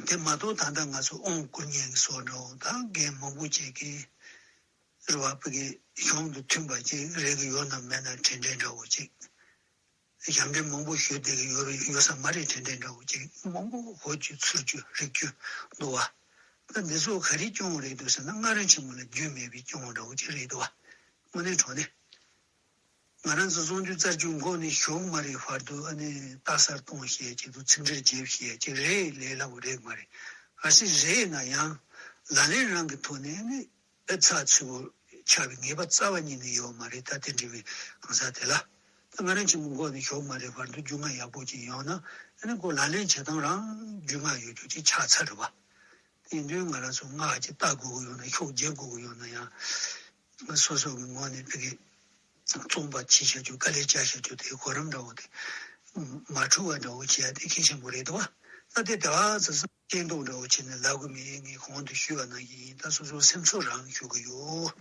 དེ་མ་གཏོགས་ད་ལྟ་ང་ཚོ་དབང་བསྐུར་མཁན་གྱི་བཟོ་འདྲ་བོ་དང་རྒན་མང་པོ་ཅིག་གིས་རེད་པ། ཕ་གི་གཞུང་དང་མཐུན་པ་ཅིག་རེག་གི་ཡོད་ན་མེད་ན་དྲན་དྲན་འདྲ་བོ་ཅིག་ཞབས་འདྲེན་མང་པོ་ཞུས་བསྡད་ཀྱི་ཡོད་རེད། ཡོད་ས་མ་རེད། དྲན་དྲན་འདྲ་བོ་ཅིག་མང་པོ་ཧོར་གྱི་ཚུར་གྱི་རིགས་ཀྱི་འདུག་བ། ད་འདི་ཚོ་ག་རེ་སྐྱོང་བ་རེད་འདུག་ཟེར་ན། སྔ་རོལ་ཆེན་མོ་ལ་རྒྱུས་མེད་པའི་སྐྱོང་བ་འདྲ་བོ་ཅིག་རེད་འདུག་བ། དངོས་གནས་དྲང་གནས། ང་རང་ཚོ་སྲུང་སྐྱོབ་རྩ་རྒྱུ་འགོ་ནས་གཞུག་མ་རེད་བར་དུ་ཨ་ནི་རྟ་སར་གཏོང་བྱེད་ཅིག་འདུག་ཚིག་འབྲེལ་བརྗེ་བྱེད་ཅིག་རེད། ལས་སླ་བོ་རེད་མ་རེད། གལ་སྲིད་རེད་ན་ཡང་ལག་ལེན་རང་གི་ཐོག་ནས་ཨ་ནི་ཨེ་ཚགས་ཚུད་པོ་ཆགས་པའི་ངེས་པ་རྩ་བ་ཉིད་ནས་ཡོད་མ་རེད། ད་དེ་འདྲ་བའི་གང་ཟག་དེ་ལ། ད་སྔ་རོལ་ཆེན་མོ་འགོ་ནས་གཞུག་མ་རེད་བར་དུ་རྒྱུས་མངའ་ཡག་པོ་ཅིག་ཡོང་ན་ཨ་ནི་ཁོ་ལག་ལེན་བྱེད་སྟངས་རང་རྒྱུས་མངའ་ཡོད་རྒྱུ་ཅིག་ཆགས་ཚར་རེད་བ། དེ་དུས་ང་རང་ཚོ་སྔགས་ཅིག་བཏགས་དགོས་ཀྱི་ཡོད་ན། ཤུགས་རྒྱག་དགོས་ཀྱི་ཡོད་ན་ཡང་སོ་སོ་གི་ངོས་ནས་ཕ་གི་རྩོམ་པ་བྱེད་བྱ་རྒྱུ། དཀའ་ལས་རྒྱག་བྱ་རྒྱུ་དེ་གོ་རིམ་འདྲ་བོ་དེ་མ་འཁྲུལ་བ་འདྲ་བོ་བྱེད་ཡ་དེ་གལ་ཆེན་པོ་རེད་འདུག་བ། ད་དེ་དེ་བ་ཚོ་སེམས་ཤེས་རྟོགས་འདྲ་བོ་བྱས་ནས་ལབ་དགོས་མེད། ངས་གོང་དུ་ཞུས་པ་ནང་བཞིན་ཡིན། ད་སོ་སོ་སེམས་ཚོར་རང་ཞུ་གི་ཡོད།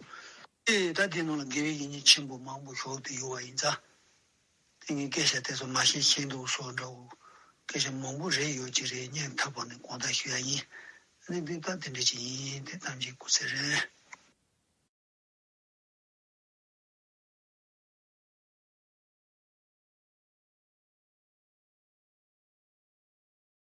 ཨེ་ད་དེ་ནང་ལ་དགེ་བའི་བཤེས་གཉེན་ཆེན་པོ་མང་པོ་ཞུགས་ཏེ་ཡོད་པ་ཡིན་ཙང་། དེ་ངས་སྐད་ཆ་དེ་ཚོ་མ་ཤེས་ཤེས་འདུག་སོགས་འདྲ་བོ་སྐད་ཆ་མང་པོ་རེ་ཡོད་ཀྱི་རེད། སྙན་ཐག་པ་ནས་དགོངས་དག་ཞུ་ཡ་ཡིན། ཨ་ནི་འདི་ལྟ་དེ་འདྲ་ཅིག་ཡིན། དེ་ཐམས་ཅད་སྐུ་ཚེ་རིང་།